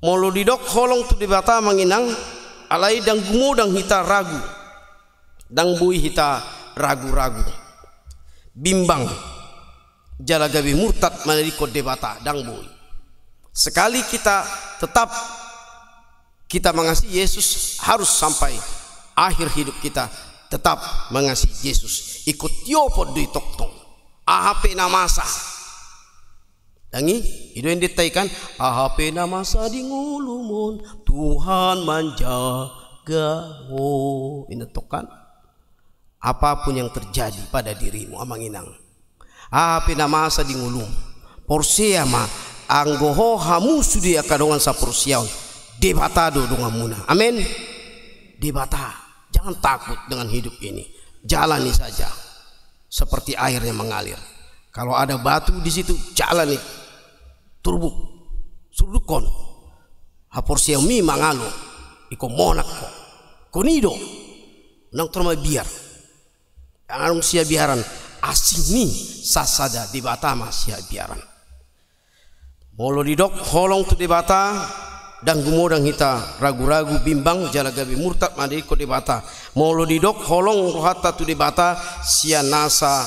Molo didok holong tu Debata, amang inang, alai ndang gumodang hita ragu. Ndang boi hita ragu-ragu. Bimbang. Jala gabe murtad manadingkon Debata, ndang boi. Sekali kita tetap Kita mengasihi Yesus harus sampai akhir hidup kita tetap mengasihi Yesus. Ingkon tiopon do i tongtong. Aha pe na masa. Dang i, i do endenta i kan, aha pe na masa di ngolum on, Tuhan manjaga ho. Inna tong kan. Apapun yang terjadi pada dirimu, amang inang. Aha pe na masa di ngolum. Porsea ma, anggo ho hamu sude angka dongan saporseaon, Debata do donganmuna. Amin. Debata. Jangan takut dengan hidup ini. Jalani saja. Seperti air yang mengalir. Kalau ada batu di situ, jalani. Turbuk. Surdukkon. Haporseaonmi mangalo. Ingkon monang ho. Ingkon i do. Unang torop mabiar. Dang adong siabiaran, asing ni sasada Debata ma siabiaran. Molo didok holong tu Debata, dang gumodang hita ragu-ragu, bimbang, jala gabe murtad ma didok Debata. Molo didok holong rohanta tu Debata, sian nasa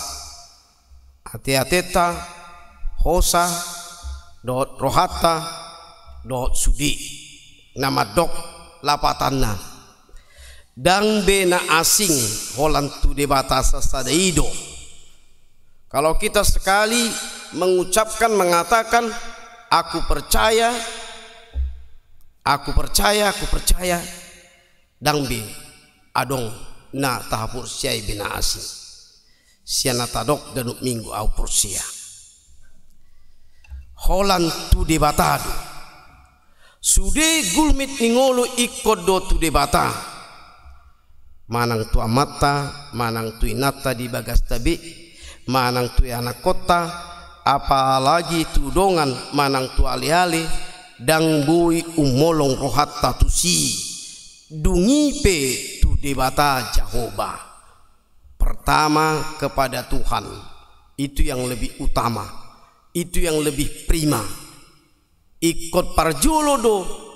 ateateta, hosa, dohot rohanta, dohot sude. Na mandok lapatanna. Dang be na asing holan tu Debata sasada i do. Kalau kita sekali mengucapkan, mengatakan, "Aku percaya, aku percaya, aku percaya," dang be adong na tahaporseai be na asing. Sian na tadok ganup minggu au porsea. Holan tu Debata do. Sude gulmit ni ngolu ingkon do tu Debata. Manang tu amanta, manang tu inanta di bagasta be, manang tu ianakkonta, apalagi tu dongan manang tu aleale, dang boi umolong rohanta tusi. Dung i pe tu Debata Jahowa. Pertama kepada Tuhan, itu yang lebih utama, itu yang lebih prima. Ingkon parjolo do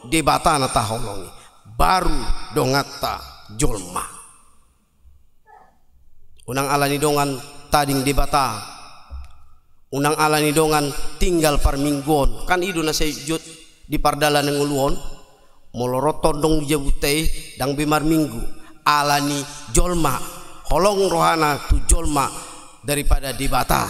Debata na taholongi, baru donganta jolma. Unang ala ni dongan tading Debata, unang ala ni dongan tinggal parmingguon, kan i do na sai jot di pardalanan ngolu on. Molo ro tondong di jabunta i, dang be marminggu. Ala ni jolma, holong rohana tu jolma daripada Debata.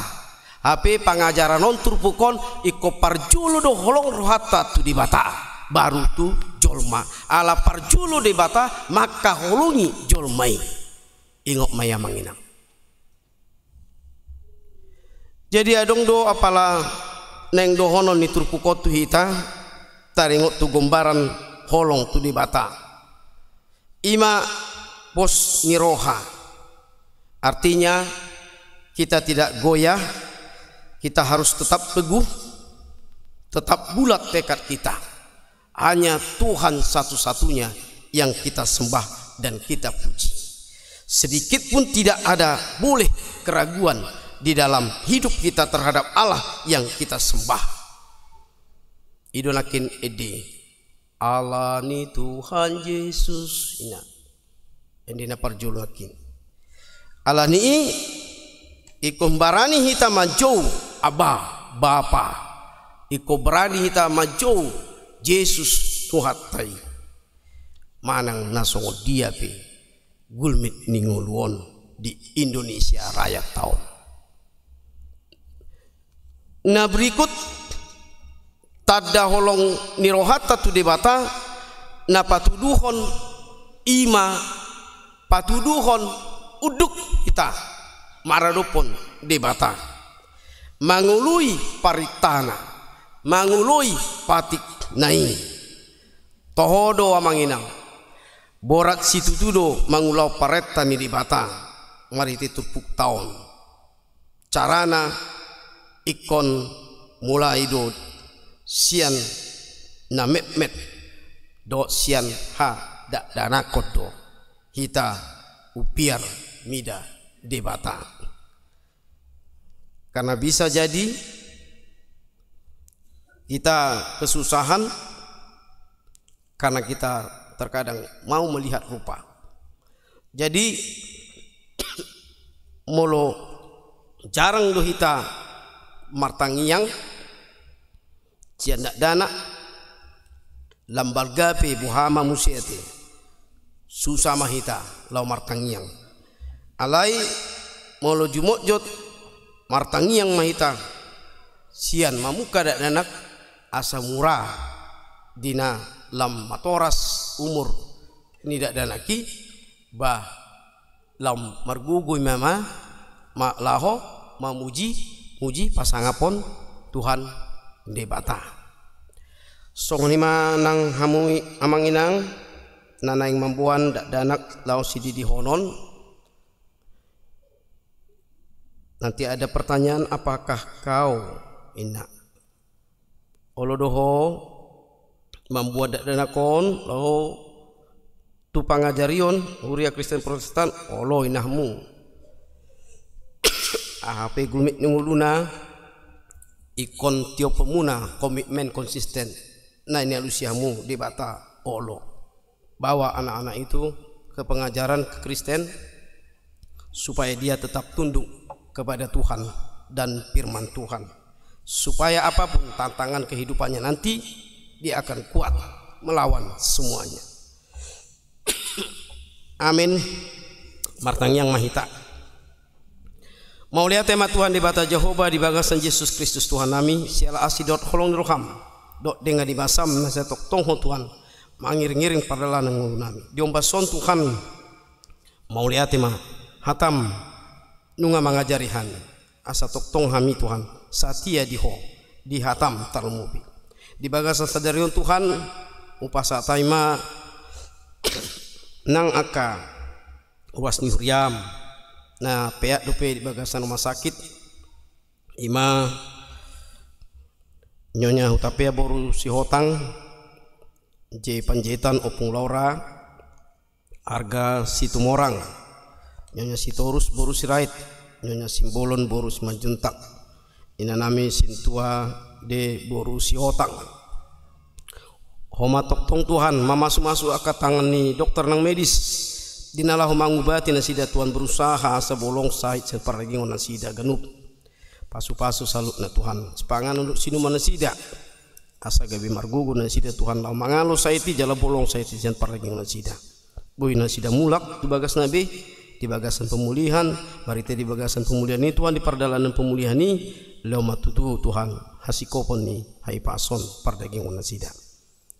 Hape pangajaran on, turpuk on, ingkon parjolo do holong rohanta tu Debata, baru tu jolma. Ala parjolo Debata mangkaholongi jolma i. Ingot ma i, amang inang. Jadi adong do apala naeng dohonon ni turpuk on tu hita, taringot tu gombaran holong tu Debata. I ma pos ni roha. Artinya, kita tidak goyah, kita harus tetap teguh, tetap bulat tekad kita. Hanya Tuhan satu-satunya yang kita sembah dan kita puji. Sedikit pun tidak ada boleh keraguan di dalam hidup kita terhadap Allah yang kita sembah. I do nangkin ende. Ala ni Tuhan Jesus. Inna. Ende na parjolo nangkin. Ala ni i, ingkon barani hita manjou, Aba, Bapa. Ingkon barani hita manjou Jesus Tuhanta i. Manang na songon dia pe gulmit ni ngolu on di Indonesia Raya ta on. Na berikut, tanda holong ni rohanta tu Debata, na patuduhon i ma patuduhon unduk hita maradophon Debata. Mangoloi parentana, mangoloi patikna i. Toho do, amang inang, borat situtu do mangulahon parenta ni Debata, marhite turpukta on. Carana ingkon mulai do sian na metmet dohot sian hadakdanakhon do hita umpiar mida Debata. Karena bisa jadi kita kesusahan karena kita terkadang mau melihat rupa. Jadi, molo jarang do hita martangiang sian dakdanak, Lam balga pe boha ma muse ate. Susa ma hita laho martangiang. Alai molo jumotjot martangiang ma hita sian mamungka dakdanak asa mura di na lam matoras umur ni dakdanak i, bah lam margogo i ma, ma, ma laho mamuji, muji pasangapon Tuhan Debata. Songon i ma nang hamu amang inang na naeng mamboan dakdanak laho sididihonon. Nanti ada pertanyaan, apakah kau, inna? Olo do ho mamboan dakdanak on laho tu pangajarion Huria Kristen Protestan, olo inna hamu. Aha pe gumit ni ngoluna, ingkon tiopmuna komitmen konsisten na nialusi hamu Debata, olo. Bawa anak-anak itu ke pengajaran Kristen supaya dia tetap tunduk kepada Tuhan dan firman Tuhan. Supaya apapun tantangan kehidupannya nanti, dia akan kuat melawan semuanya. Amin. Martangiang ma hita. Mauliate ma Tuhan Debata Jahowa di bagasan Jesus Kristus Tuhannami, siala asi dohot holong ni roham, dohot denggan ni basam na sai tongtong ho Tuhan mangiringiring pardalanan ngolunami. Di ombas on Tuhan, mauliate ma hatam nunga mangajari hami, asa tongtong hami Tuhan satia di ho, di hatam tarlumobi. Di bagasan sadari on Tuhan, hupasahat hami ma nang angka ruas ni huriam na peak dope di bagasan rumah sakit, ima Nyonya Hutapea boru Sihotang, J Panjaitan, Ompung Laura, Arga Situmorang, Nyonya Sitorus boru Sirait, Nyonya Simbolon boru Simanjuntak, inanami Sintua de boru Sihotang. Ho ma tongtong Tuhan mamasumasu angka tangan ni dokter nang medis di na laho mangubati nasida Tuhan, berusaha asa bolong sahit sian pardagingon nasida ganup. Pasupasu saluhutna Tuhan, sipanganon dohot sinuman nasida, asa gabe margogo nasida Tuhan laho mangalo sahit i jala bolong sahit i sian pardagingon nasida. Boi nasida mulak tu bagasna be di bagasan pemulihan, marhite di bagasan pemulihan i Tuhan, di pardalanan pemulihan i laho ma tutu Tuhan hasingkopon ni hahipason pardagingon nasida.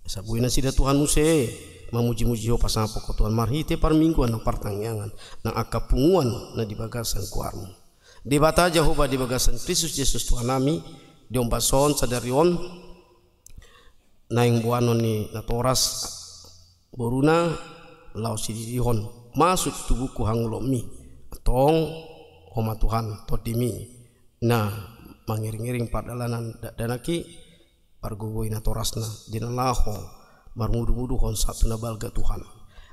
Asa boi nasida Tuhan muse mamujimuji ho, pasangap ho Tuhan marhite parmingguan nang partangiangan nang angka punguan na di bagasan goarmu. Debata Jahowa di bagasan Kristus Jesus Tuhannami, di ombas on sadari on naeng boanon ni natoras boruna laho sididihon masuk tu buku hangoluanmi. Antong ho ma Tuhan tondimi na mangiringiring pardalanan dakdanak i, pargogoi natorasna di na laho marmudumuduhon sahat tu na balga Tuhan.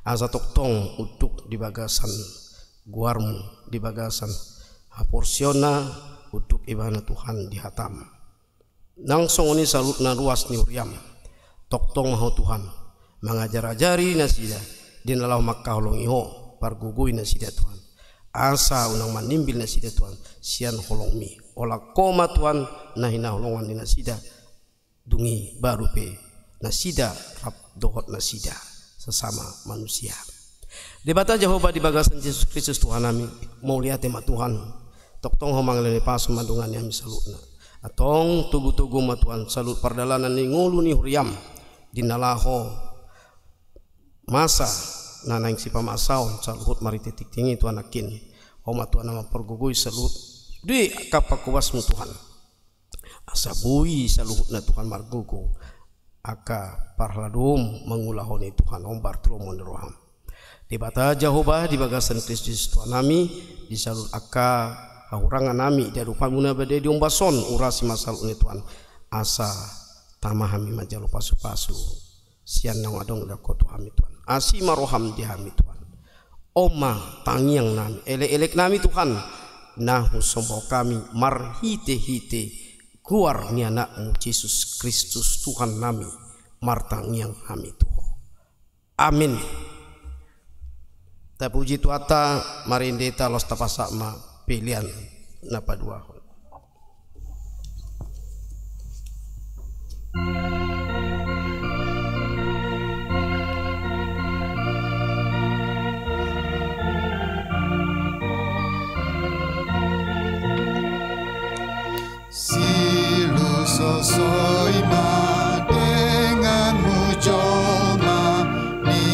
Asa tongtong unduk di bagasan goarmu, di bagasan haporseaonna unduk ibana Tuhan di hatam. Nang songon i saluhutna ruas ni huriam, tongtong ma ho Tuhan mangajarajari nasida di na laho mangkaholongi ho, pargogoi nasida Tuhan, asa unang manimbil nasida Tuhan sian holongmi. Holan ho ma Tuhan na hinaholongan ni nasida, dung i baru pe nasida rap dohot nasida sesama manusia. Debata Jahowa di bagasan Jesus Kristus Tuhannami, mauliate ma Tuhan. Tongtong ho mangalehon hahipason mandongani hami saluhutna. Antong togutogu ma Tuhan saluhut pardalanan ni ngolu ni huriam di na laho masa na naeng sipamasaon saluhut marhite tingting i Tuhan nangkin. Ho ma Tuhan na mampargogoi saluhut di angka pangkobasmu Tuhan. Asa boi saluhutna Tuhan margogo angka parhaladom mangulahon i Tuhan, hombar tu lomo ni roham. Debata Jahowa di bagasan Kristus Tuhannami, di saluhut angka hahurangannami di adopanmu na badia di ombas on, urasi ma saluhutna Tuhan, asa tama hami manjalo pasupasu sian naung adong do ho tu hami Tuhan. Asi ma roham di hami Tuhan. On ma tangiangnami, elekeleknami Tuhan, na husombahon hami marhitehite goar ni Anakmu Jesus Kristus Tuhannami, martangiang hami tu Ho. Amin. Tapuji Tuhanta, marende hita laos tapasahat ma pelean na paduahon. Soi ma denganmu jolma, ni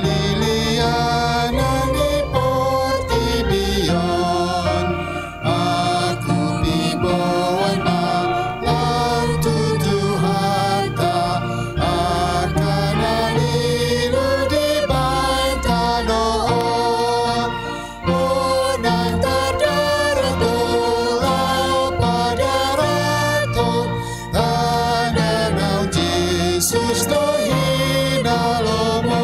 lilianan ni portibi on. Ahu pe boan ma laho tu Tuhanta, angka na lilu dibahen tano on. Unang tardarat do laho padaraton, hamu naung Jesus do hinalomo.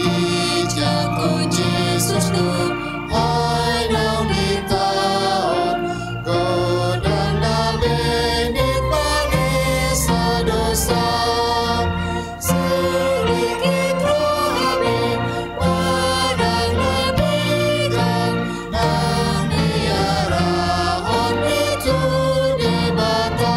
Ijangkon Jesus do ai naung ditaon, godang na bendit manesa dosa. Sirikit rohami manang na piga naung diarahon i tu Debata.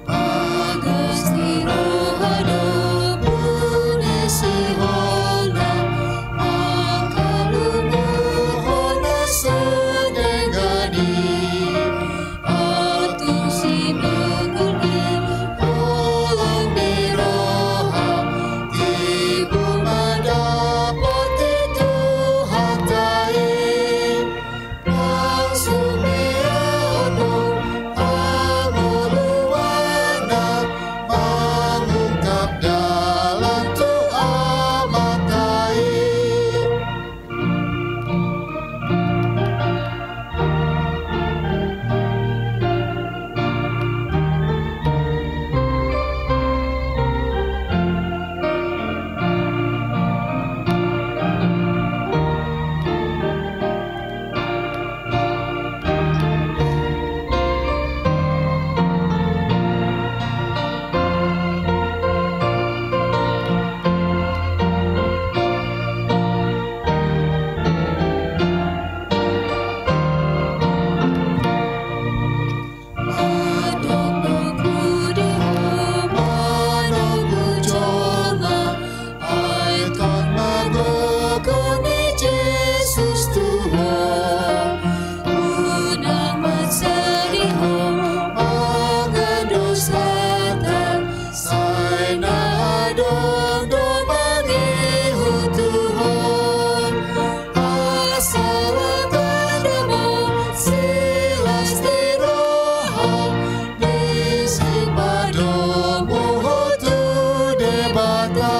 Bagas ni roha do punisi hona, mangkalumuhon na so denggan i. Atung simangkul ni holang ni roha, tibu ma dapot i Tuhanta i. Nang sumeaon do hangoluanna, mangungkap dalan tu Amanta i. Adong do hudiho manonggu jolma, aetkon ma gogo ni Jesus tu ho. Unang mansai ho mangan dosanta, sai na adong do mangihut tu ho. Asa lam tanda ma silas ni roha ni sipadomu ho tu Debata.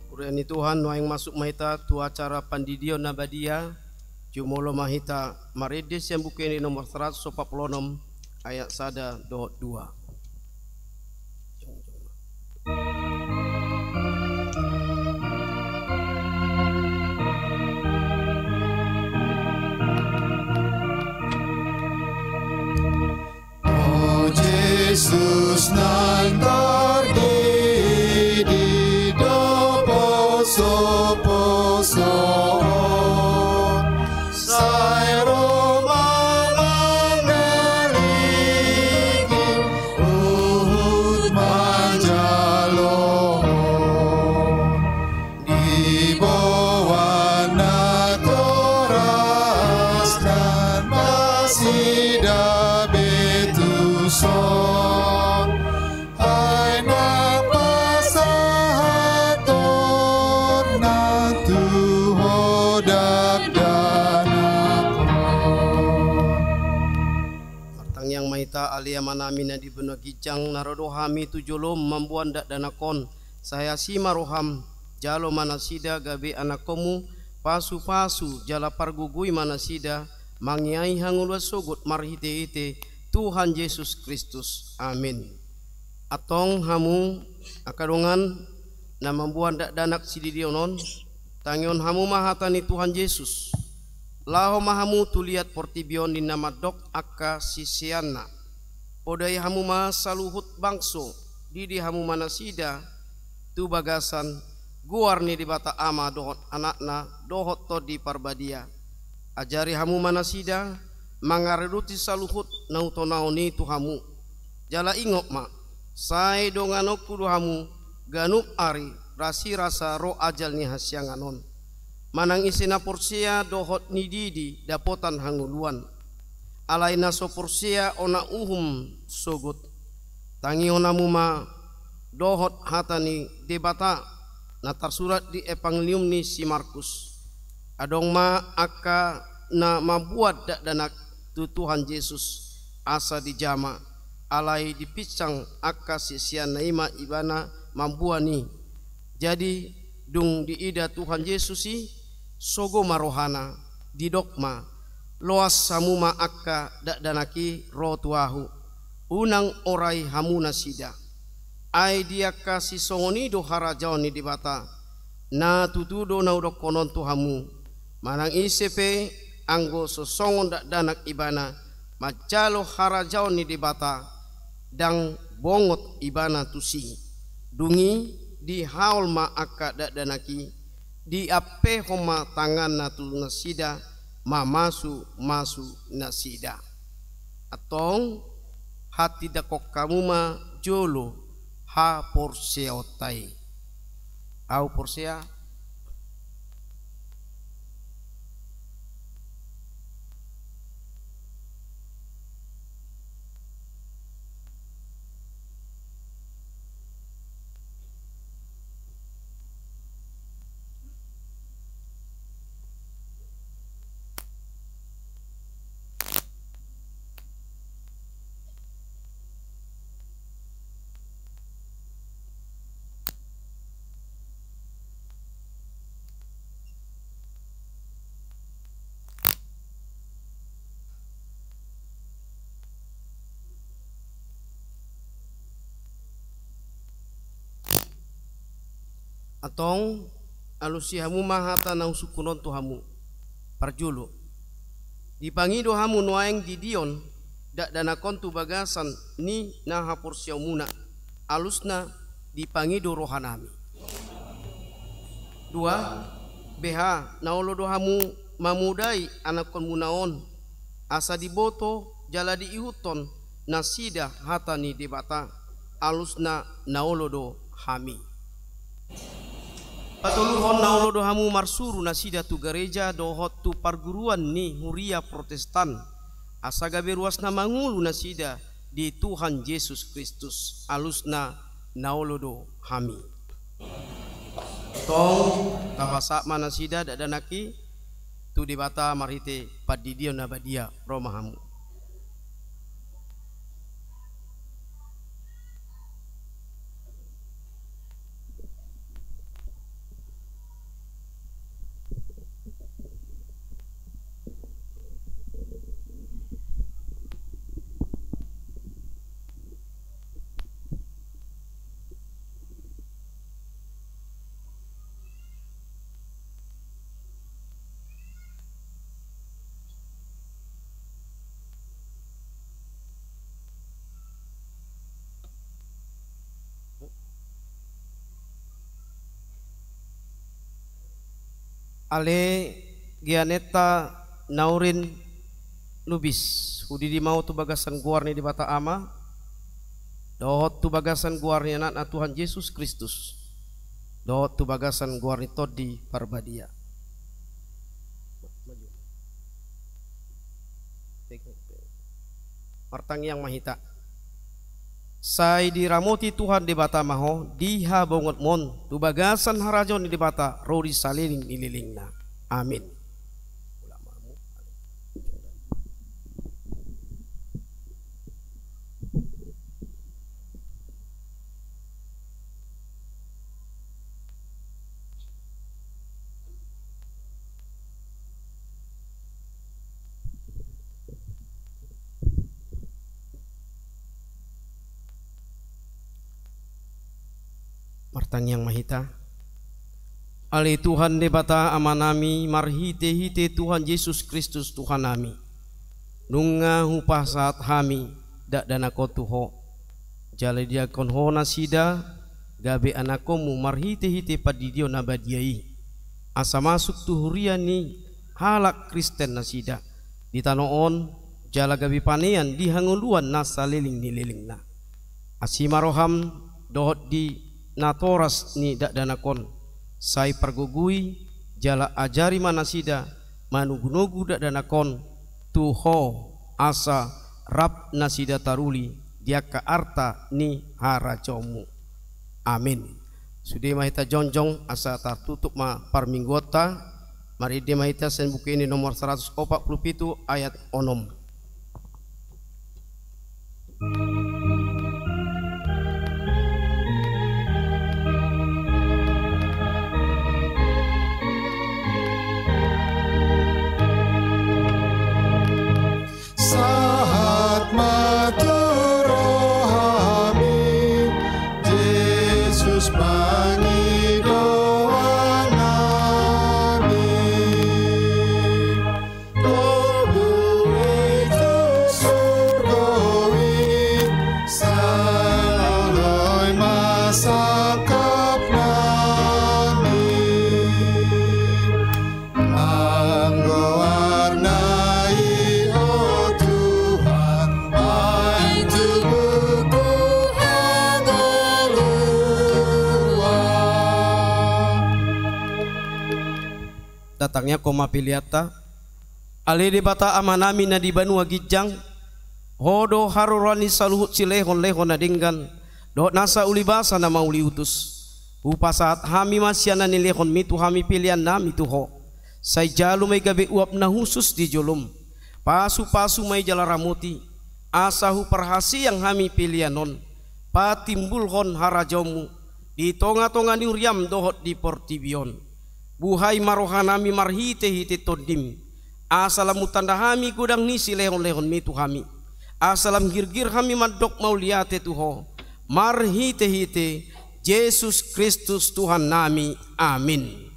Huria ni Tuhan, nuaeng masuk ma hita tu acara pandidion na badia. Jumolo ma hita marende sian Buku Ende nomor saratus opat pulu onom, ayat sada dohot dua. O Jesus naeng tardidi, Debata, ale Amanami na di banua ginjang, na ro do hami tu jolom mamboan dakdanak on. Sai asi ma roham, jalo ma nasida gabe anakkonmu, pasupasu jala pargogoi ma nasida, mangiai hangoluan sogot marhitehite Tuhan Jesus Kristus. Amin. Antong hamu angka dongan na mamboan dakdanak sididion on, tangihon hamu ma hata ni Tuhan Jesus. Laho ma hamu tu liat portibi on ninna mandok angka siseanna: Podai hamu ma saluhut bangso, didi hamu ma nasida tu bagasan goar ni Debata Ama dohot Anakna dohot Tondi Parbadia. Ajari hamu ma nasida mangaradoti saluhut na hutonahon i tu hamu. Jala ingot ma, sai donganonku do hamu ganup ari rasirasa ro ajal ni hasiangan on. Manang ise na porsea dohot nididi dapotan hangoluan. Alai na so porsea ona uhum sogot. Tangihon hamu ma dohot hata ni Debata na tarsurat di Evangelium ni si Markus. Adong ma angka na mamboan dakdanak tu Tuhan Jesus asa dijama, alai dipinsang angka siseanna i ma ibana mamboan i. Jadi, dung diida Tuhan Jesus i, sogo ma rohana, didok ma: Loas hamu ma angka dakdanak i ro tu ahu, unang orai hamu nasida. Ai di angka sisongon i do harajaon ni Debata. Na tutu do na hudokkon on tu hamu: Manang ise pe, anggo so songon dakdanak ibana manjalo harajaon ni Debata, ndang bongot ibana tusi. Dung i dihaol ma angka dakdanak i, diampehon ma tanganna tu nasida, mamasumasu nasida. Antong, hatindangkon hamu ma jolo haporseaonta i. Ahu porsea. Antong, alusi hamu ma hata na husungkun on tu hamu. Parjolo, dipangido hamu nuaeng didion dakdanak on tu bagasan ni na haporseaonmuna, alusna dipangido rohanami. Dua, beha na olo do hamu mamodai anakkonmuna on, asa diboto jala diihuthon nasida hata ni Debata, alusna na olo do hami. Patoluhon, na olo do hamu marsuru nasida tu gareja dohot tu parguruan ni huria Protestan, asa gabe ruas na mangolu nasida di Tuhan Jesus Kristus, alusna na olo do hami. Tong, tapasahat ma nasida dakdanak i tu Debata marhite pandidion na badia. Ro ma hamu. Ale Gianetta Naurin Lubis, hudidi ma ho tu bagasan goar ni Debata Ama, dohot tu bagasan goar ni Anakna Tuhan Jesus Kristus, dohot tu bagasan goar ni Tondi Parbadia. Martangiang ma hita. Sai diramoti Tuhan Debata ma ho di habongotmon tu bagasan harajaon ni Debata ro di saleleng ni lelengna. Amin. Tangiang ma hita. Ale Tuhan Debata Amanami, marhite-hite Tuhan Jesus Kristus Tuhannami, nunga hupasahat hami dakdanak on tu Ho, jala didiankon Ho nasida gabe anakkonmu marhite-hite pandidion na badia i, asa masuk tu huria ni halak Kristen nasida di tano on, jala gabe panean di hangoluan na saleleng ni lelengna. Asi ma roham dohot di natoras ni dakdanak on, sai pargogoi jala ajari ma nasida manogu-nogu dakdanak on tu Ho, asa rap nasida taruli di angka arta ni harajaonmu. Amin. Sude ma hita jongjong, asa tartutup ma parmingguonta. Marende ma hita sian Buku Ende nomor saratus opat pulu pitu, ayat onom. Sahat ma tu rohami, Jesus pangidoannami. Tobu i tu surgo i, sai loas ma sangkapnami. Manggoarna i, o Tuhan, baen tu buku hangoluan. Tangiangkon ma peleanta. Ale Debata Amanami na di banua ginjang, Ho do haroroan ni saluhut silehon-lehon na denggan dohot nasa ulibasa na mauliutus. Hupasahat hami ma sian na nilehonmi tu hami peleannami tu Ho. Sai jalo ma i gabe uap na hushus di jolom. Pasu-pasu ma i jala ramoti, asa huparhaseang hami pelean on patimbulhon harajaonmu di tonga-tonga ni huriam dohot di portibi on. Buhai ma rohanami marhite-hite Tondim, asa lam hutanda hami godang ni silehon-lehonmi tu hami, asa lam girgir hami mandok mauliate tu Ho, marhite-hite Jesus Kristus Tuhannami. Amin.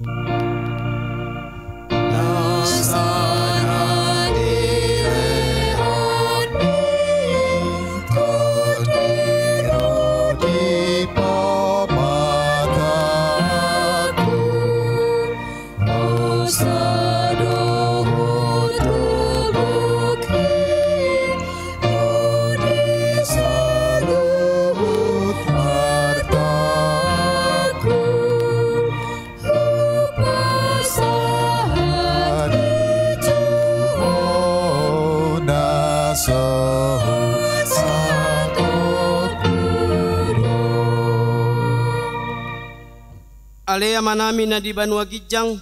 Ale Amanami na di banua ginjang,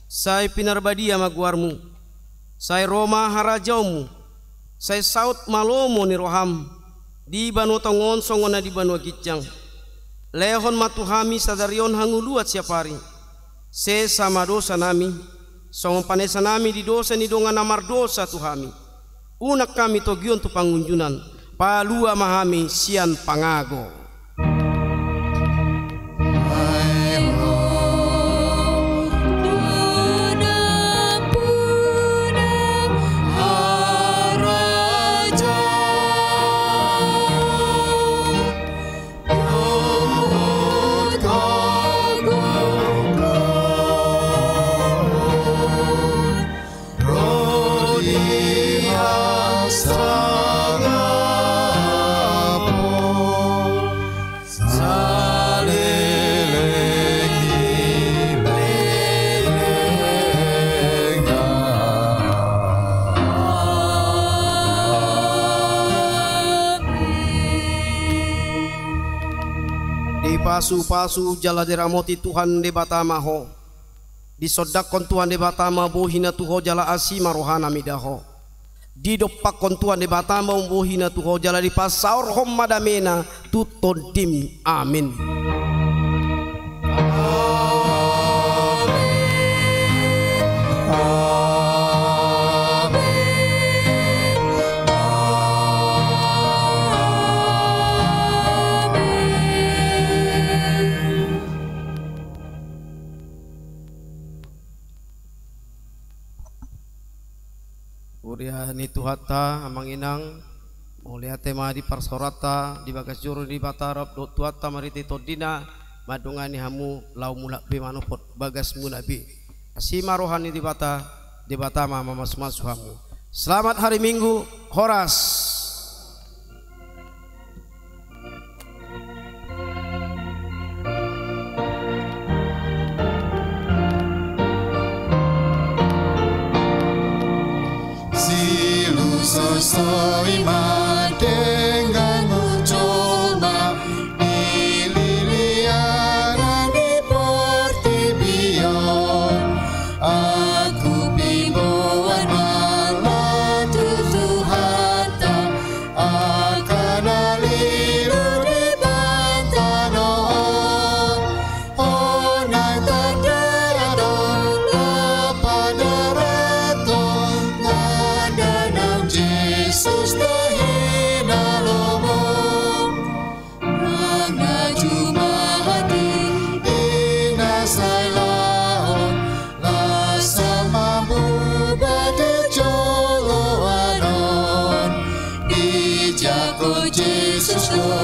sai pinarbadia ma goarmu. Sai ro ma harajaonmu. Sai saut ma lomo ni roham di banua tonga on songon na di banua ginjang. Lehon ma tu hami sadari on hangoluan siapari. Sesa ma dosanami, songon panesanami di dosa ni dongan na mardosa tu hami. Unang hami togihon tu pangunjunan, palua ma hami sian pangago. Dipasu-pasu jala diramoti Tuhan Debata ma ho. Disondangkon Tuhan Debata ma bohina tu ho jala asi ma rohana mida ho. Didompakkon Tuhan Debata ma bohina tu ho jala dipasaorhon ma damena tu tondim. Amin. Huria ni Tuhanta, amang inang, mauliate ma di parsaoranta di bagas joro ni Debata rap dohot Tuhanta marhite tondina, mandongani hamu laho mulak be manopot bagasmuna be. Asi ma roha ni Debata, Debata ma mamasumasu hamu. Selamat hari Minggu, horas. Silu sosoi ma denggan mujoma di liliaran ni portibi on. Ahu pe boan ma laho tu Tuhanta, angka na lilu di banta on. Unang tardarat on, laho padarat on, nda naung Jesus tahinalomo. Nang na jumadi di na sai laon, las ma muba di joloan on. Dijangkon Jesus do